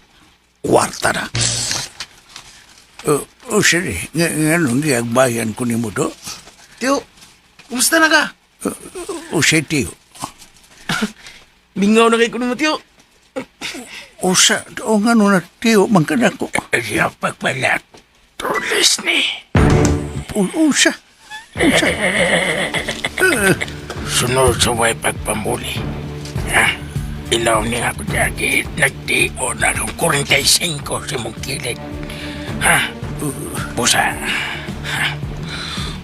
Kwarta na. O, sir, nga, nga nung giagbayan ko ni mo do? Tiyo, kumusta na ka? O, siya, tiyo. Mingaw na kay kuno mo, tiyo. O, sa, o nga nung na, tiyo, man ka na ko. Siya pagpala, tulis ni. O, o, siya. Sunod sa way pagpamuli. Ha? Ilaw niya ako dagi, nagtio na akong 45 sa mong kilid. Ha? Busa. Ha?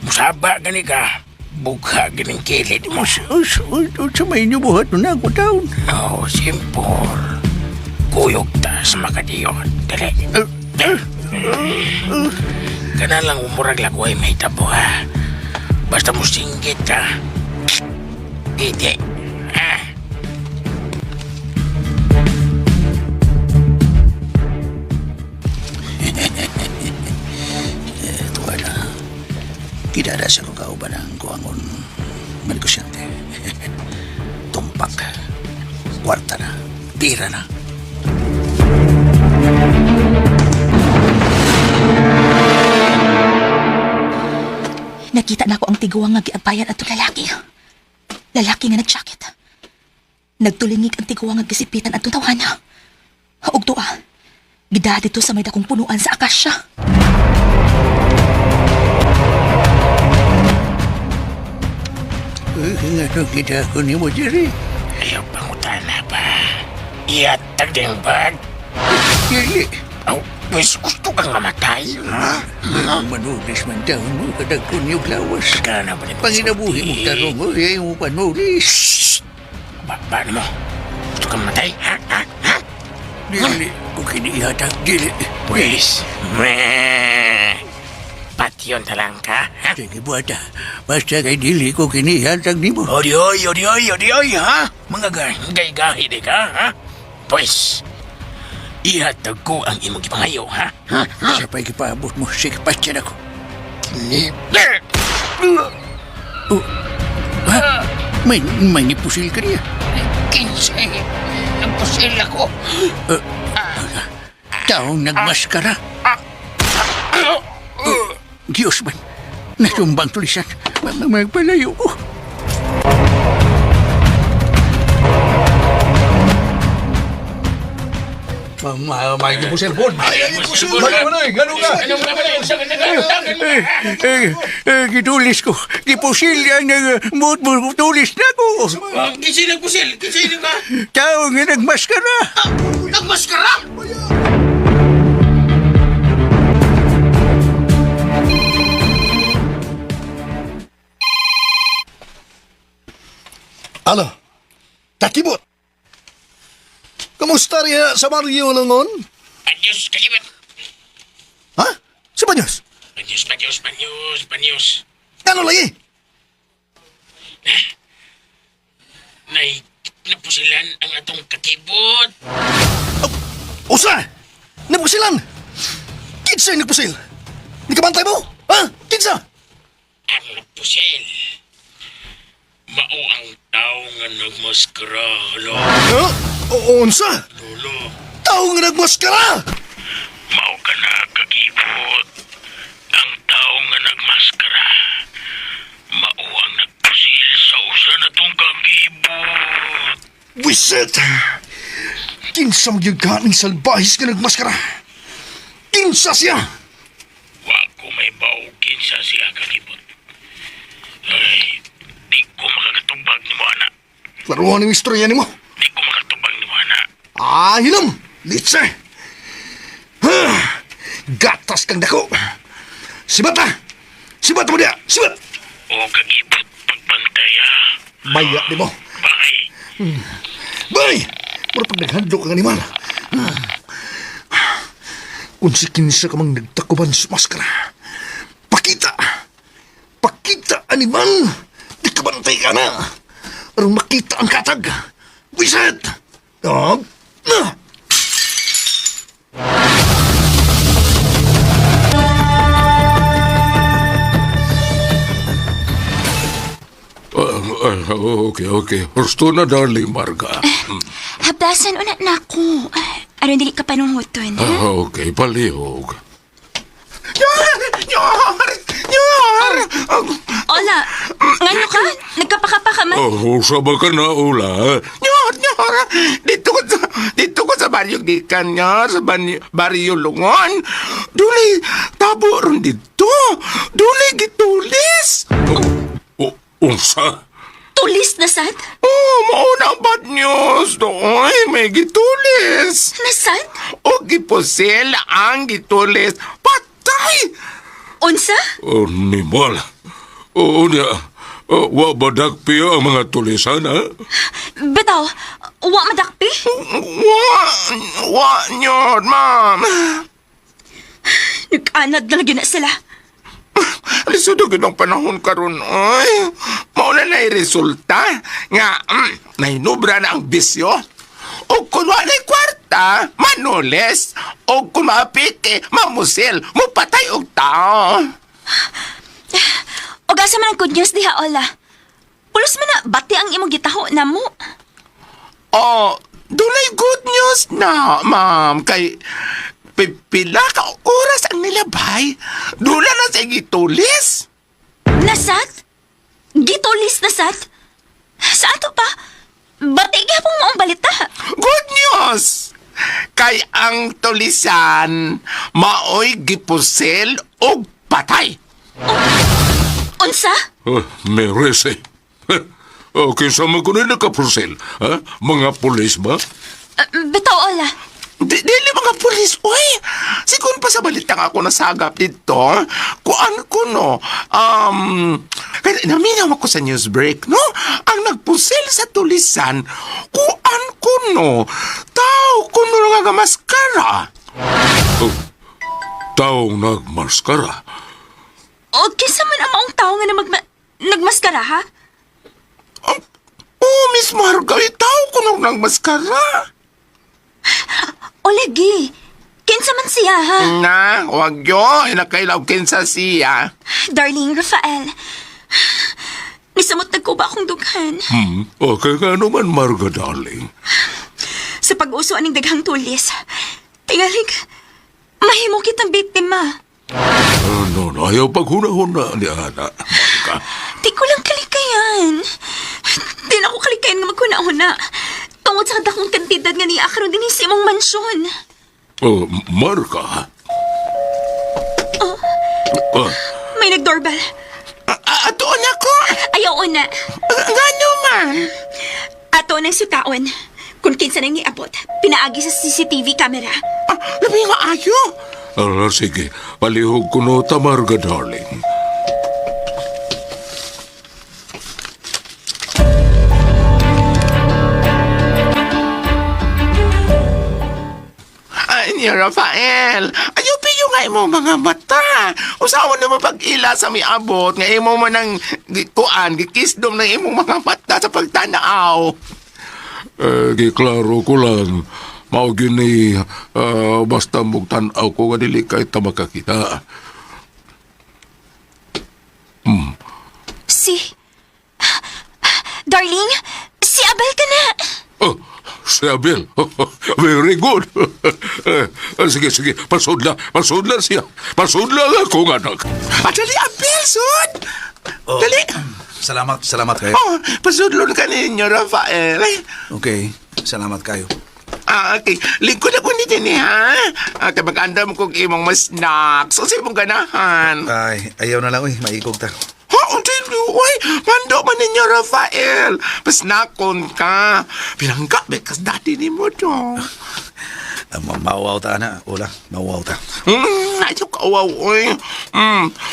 Musaba gani ka. Bugha ganing kilid mo. O, o, o, sa may inyo buhat nun ako taon. Oh, simple. Kuyog ta sa makadiyon. Dali. Kana lang umurag lagway may tabo, ha? Basta mo singgit ka. Giti. Ha? Tuwa na. Kidara sa kong kauban ang kuangon nga negosyante. Tumpak. Kwarta na. Pira na. Nakita na ko ang tiguang nga giabayan atong lalaki. Lalaki nga nag-jacket. Nagtulingig ang tiguang nga gisipitan atong tawhana. Ug tuwa, gidaha dito sa may dakong punuan sa akasya. Nga nung kita ko ni mo, Jerry. Ayaw pangutana ba? Iatag din bag. Dili. Aw, pwes gusto kang mamatay, ha? Manulis man taon mo, kadag ko niyo lawas. Kana ba ni Panginabuhi mo tarong mo, iya mo panulis. Ba, paano mo? Gusto kang mamatay, ha? Ha? Ha? Dili. Kung kiniihatag, dili. Pwes, meh. Patyon talang ka, ha? Sige, buwata. Basta kay dili ko kinihatag ni mo. Odioy, odioy, odioy, ha? Mga gay-gahi di ka, ha? Pwes, ihatag ko ang imong gipangayo, ha? Ha? Sa pagkipaabot mo, sige, patyan ako. Ni... Ha? May nipusil ka niya. Kinse, nagpusil ako. Taong nagmaskara. Diyos man, natumbang tulisan. Magpalayo ko. May gipusil po. Ay, gipusil. Manoy, gano'n ka? Eh, eh, gitulis ko. Gipusil yan. Tulis na ko. Kinse nagpusil? Kinse ka? Taong nga nagmaskara. Nagmaskara! Alo, kakibot. Kamusta riya sa baryo langon? Adios, kakibot. Ha? Si Banyos? Banyos, banyos, banyos, banyos. Ano lagi? Nay, napusilan ang atong kakibot. Usa! Napusilan! Kinsa yung nagpusil? Nikabantay mo? Ha? Kinsa? Ang napusil. Mao ang tao nga nagmaskara, hala. Ha? Unsa? Lolo. Tao nga nagmaskara! Mao ka na, kakibot. Ang tao nga nagmaskara. Mao ang nagpusil sa usa na tong kakibot. Wisit! Kinsa magyud ka ning salbahis nga nagmaskara? Kinsa siya? Wa ko may baukin sa siya kakibot. Ay, di ko makakatubag ni mo, anak. Laruan ni istorya nimo. Di ko makatubag ni mo, anak. Ah, hilom! Litsa! Gatas kang dako! Sibat na! Sibat mo diya! Sibat! O kakibot, pagbantay ha. Maya di mo. Bye. Bay! Mura pag naghandlo kang animal. Kung si kinsa ka mang nagtakuban sa maskara, pakita! Pakita, animal! Di ka bantay ka na! Aron makita ang katag! Wiset! Ah! Ah! Okay, okay. Husto na, darling Marga. Habdasan una na ako. Aron dili ka panunghuton, ha? Okay, palihog. Nyor! Nyor! Nyor! Ola, ngano ka? Nagkapakapa ka man? Oh, usaba ka na, Ula. Nyor! Nyor! Dito ko sa baryo gikan, nyor. Sa baryo Lungon. Duli, tabo ron dito. Duli, gitulis. Oh, unsa? Tulis na sad? Oh, mauna ang bad news. Doy, may gitulis. Nasad? O gipusil ang gitulis. Patay! Unsa? Oh, nimal. Oo niya. Oh, wa ba dakpi ang mga tulisan, ha? Bitaw, wa madakpi? Wa, wa, nyor, ma'am. Nag-anad na lagi na sila. Lisod gyud ang panahon karon oy. Mao na na'y resulta nga nahinubra na ang bisyo. O kung wala'y kwarta, manulis. O kung maapike, mamusil, mupatay og tao. O asa man ang good news diha, Ola? Pulos man na bati ang imong gitaho na mo. Oh, dunay good news na, ma'am. Kay pila ka oras ang nilabay. Dula na sa gitulis. Nasat? Gitulis na sat? Sa ato pa? Bati gyapon mo ang balita. Good news! Kay ang tulisan, maoy gipusil og patay. Unsa? Oh, merese. Okay, sa mga kuno nakapusil. Ha? Mga pulis ba? Bitaw, Ola. Dili mga pulis, uy! Sigun pa sa balitang ako nasagap dito, kuan ko no, kaya naminaw ako sa news break, no? Ang nagpusil sa tulisan, kuan ko no, tao kuno nga maskara. Oh, taong nagmaskara. O kinsa man ang maong tao nga na nagmaskara, ha? Oh, Miss Marga, tao kuno nagmaskara. O lagi, kinsa man siya, ha? Na, wag yun, nakailaw kinsa siya. Darling Rafael, nisamot nagkuba akong dughan. Okay ka naman, Marga, darling. Sa pag-uso aning daghang tulis, tingalig, mahimo kitang biktima. No, no, ayaw paghuna-huna ni Ana. Marga. Di ko lang kalikayan. Di na ako kalikayan nga maghuna-huna. Tungod sa dakong kantidad nga niya karon dinhi sa imong mansyon. Oh, Marga. Oh. Ah, May nag-doorbell. Atoon ako. Ayaw una. Ngano man? Ato ng sutaon. Kung kinsa nang niabot, pinaagi sa CCTV camera. Ah, labi nga ayo. Sige, palihog ko no, ta, Marga, darling. Ay, ni Rafael, ayaw piyo nga imong mga mata. Usawan na mo pag-ila sa miabot, nga imo man ang gikuan, gikisdom ng imong mga mata sa pagtanaw. Eh, giklaro ko lang. Mao gyud ni basta mugtan-aw ko nga dili kay ta makakita. Si... Darling, si Abel ka na. Oh, si Abel. Very good. Eh, sige, sige. Pasudla. Pasudla siya. Pasudla lang akong anak. Ah, dali, Abel, sud! Oh. Dali! Salamat, salamat kayo. Oh, pasudlon ka ninyo, Rafael. Ay, Okay, salamat kayo. Ah, okay. Lingkod ako ni Dini, ha? Ah, kay mag-andam kong imong mas snacks. Unsay imong ganahan? Ay, ayaw na lang, uy. Maikog ta. Ha, unsay uy, mando man ninyo, Rafael. Pasnakon ka. Pinangga, bekas dati ni mo to. Ah, mauwaw ta, ana. Ula, mauwaw ta. Ayaw ka, wow, uy.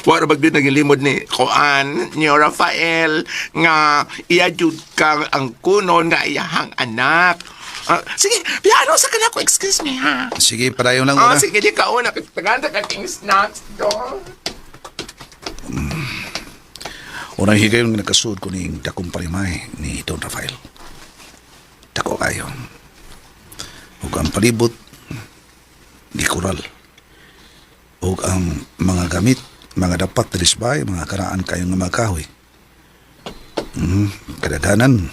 Wala ba din nagilimod ni Kuan, ni Rafael, nga iya jud kang ang kunon nga iyahang anak. Ah, sige, piano sa kanako, excuse me, ha? Sige, padayon lang, Ah, Ula. sige, di ka una. Tagando ka king snacks do. Unang higayon nga nakasuod ko ning dakong parimay ni Don Rafael. Dako kayo. Ug ang palibot, gikural. Ug ang mga gamit, mga dapat dirisbay, mga karaan kayo nga mga kahoy. Kadaghanan,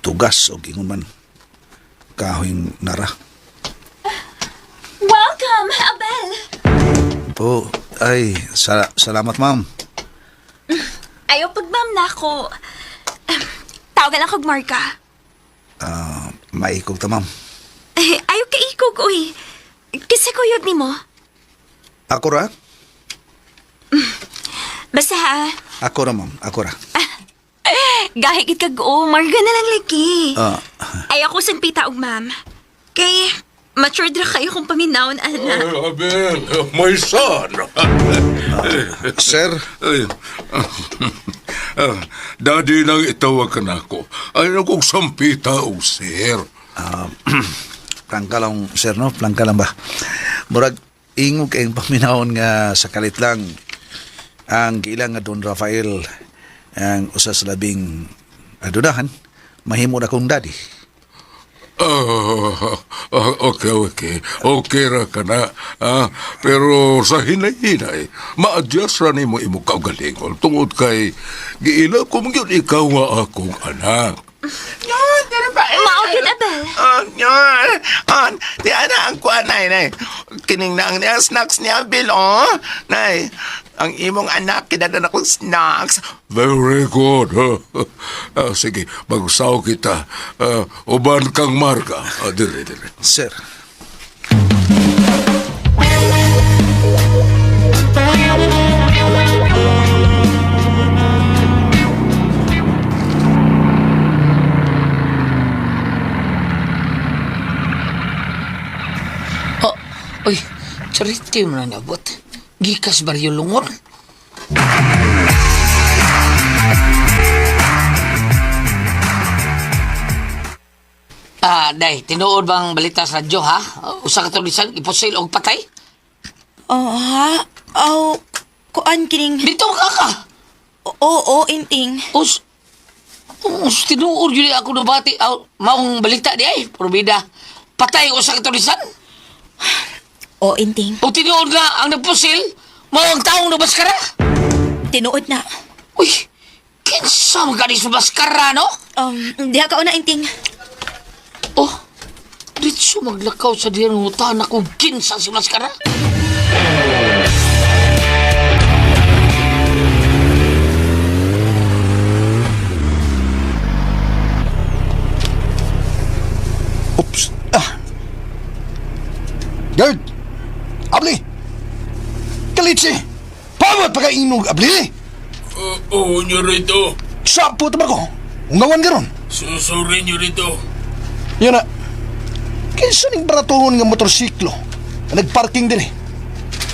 tugas o ingon man, kahoy nara. Welcome, Abel. Po, ay, salamat ma'am. Ayaw pag-ma'am na ako. Tawagan ako Marka. Maikog ta ma'am. Ay, ayaw ka ikog, uy. Kasi kuyog ni mo. Ako ra? Basta ha, Ako ra ma'am, ako ra. gahi gid kag o, Marga na lang lagi. Ah, Ayaw ko san pita og ma'am. Kay, matured ra kayo kung paminawon, ana. Ay, Abel, my son. Sir, Ay, daddy lang itawag ka na ako. Ay, akong sampita o sir. Plangka lang, sir, no? Plangka lang ba? Murag, Ingog kayong paminawon nga sa kalit lang ang giilang nga Don Rafael ang usa sa labing adunahan mahimo na kong daddy. Ah, ah, okay, okay. Okay ra ka na. Ah, pero sa hinay-hinay, ma-adjust ra nimo imong kaugalingon tungod kay giila ko man gyud ikaw nga akong anak. Yan, dere ba? Mao gyud, Abel. Oh, yan. Ah, di ana ang kuan nay nay. Kining na ang niya snacks ni Abel, oh. Nay, ang imong anak kinadana kong snacks. Very good. Ah, sige, magsaw kita. Ah, uban kang marga. Ah, dire, dire. Sir. Oh, uy, charit kayo mo na nabot. Gikas baryo lungon. Ah, day, tinuod bang balita sa radyo, ha? Usa ka tulisan, iposil og patay? Oh, ha? Oh, kuan kining... Dito ka ka! Oo, oo, inting. Us, us, tinuod yun ako nabati. Aw, maong balita di ay, probida. Patay usa ka tulisan. Oo, inting. O tinuod nga ang nagpusil, maong taong nabaskara. Tinuod na. Uy, kinsa man gani sa baskara, no? Diha ka una, inting. Oh, ditso maglakaw sa diyang hutan ako kinsa si maskara. Oops. Ah. Guard! Abli! Kalitsi! Pamot pagkainog, abli! Oo, nyorito. Sapo ta ko. Ungawan karon. Sorry, nyorito. Yan na. Kinsa ning baratuhon nga motorsiklo na nagparking din eh.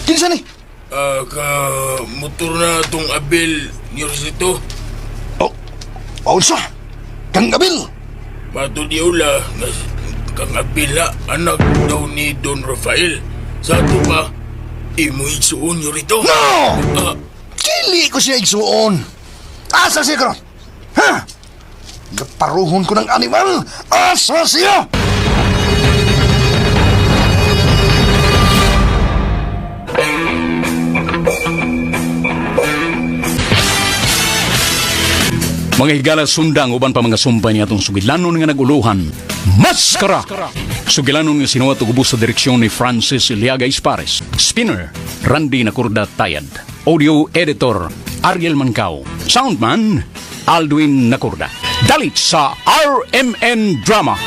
Kinsa ni? Ah, ka motor na tong Abel, nyorito. Oh, paunsa? Kang Abil! Mato di ula, nga kang Abel na anak daw ni Don Rafael. Sa ato pa, imo igsuon nyorito. No! Ah, Dili ko siya igsuon. Asa siya karon? Ha? Naparuhon ko ng animal. Asa siya? Mga higala sundang uban pa mga sumbay niya atong sugilanon nga naguluhan. Maskara! Sugilanon nga sinuwat ug ubos sa direksyon ni Francis Iliaga Ispares. Spinner, Randy Nakurda Tayad. Audio editor, Ariel Mancao. Soundman, Aldwin Nakurda. Dalit sa RMN Drama.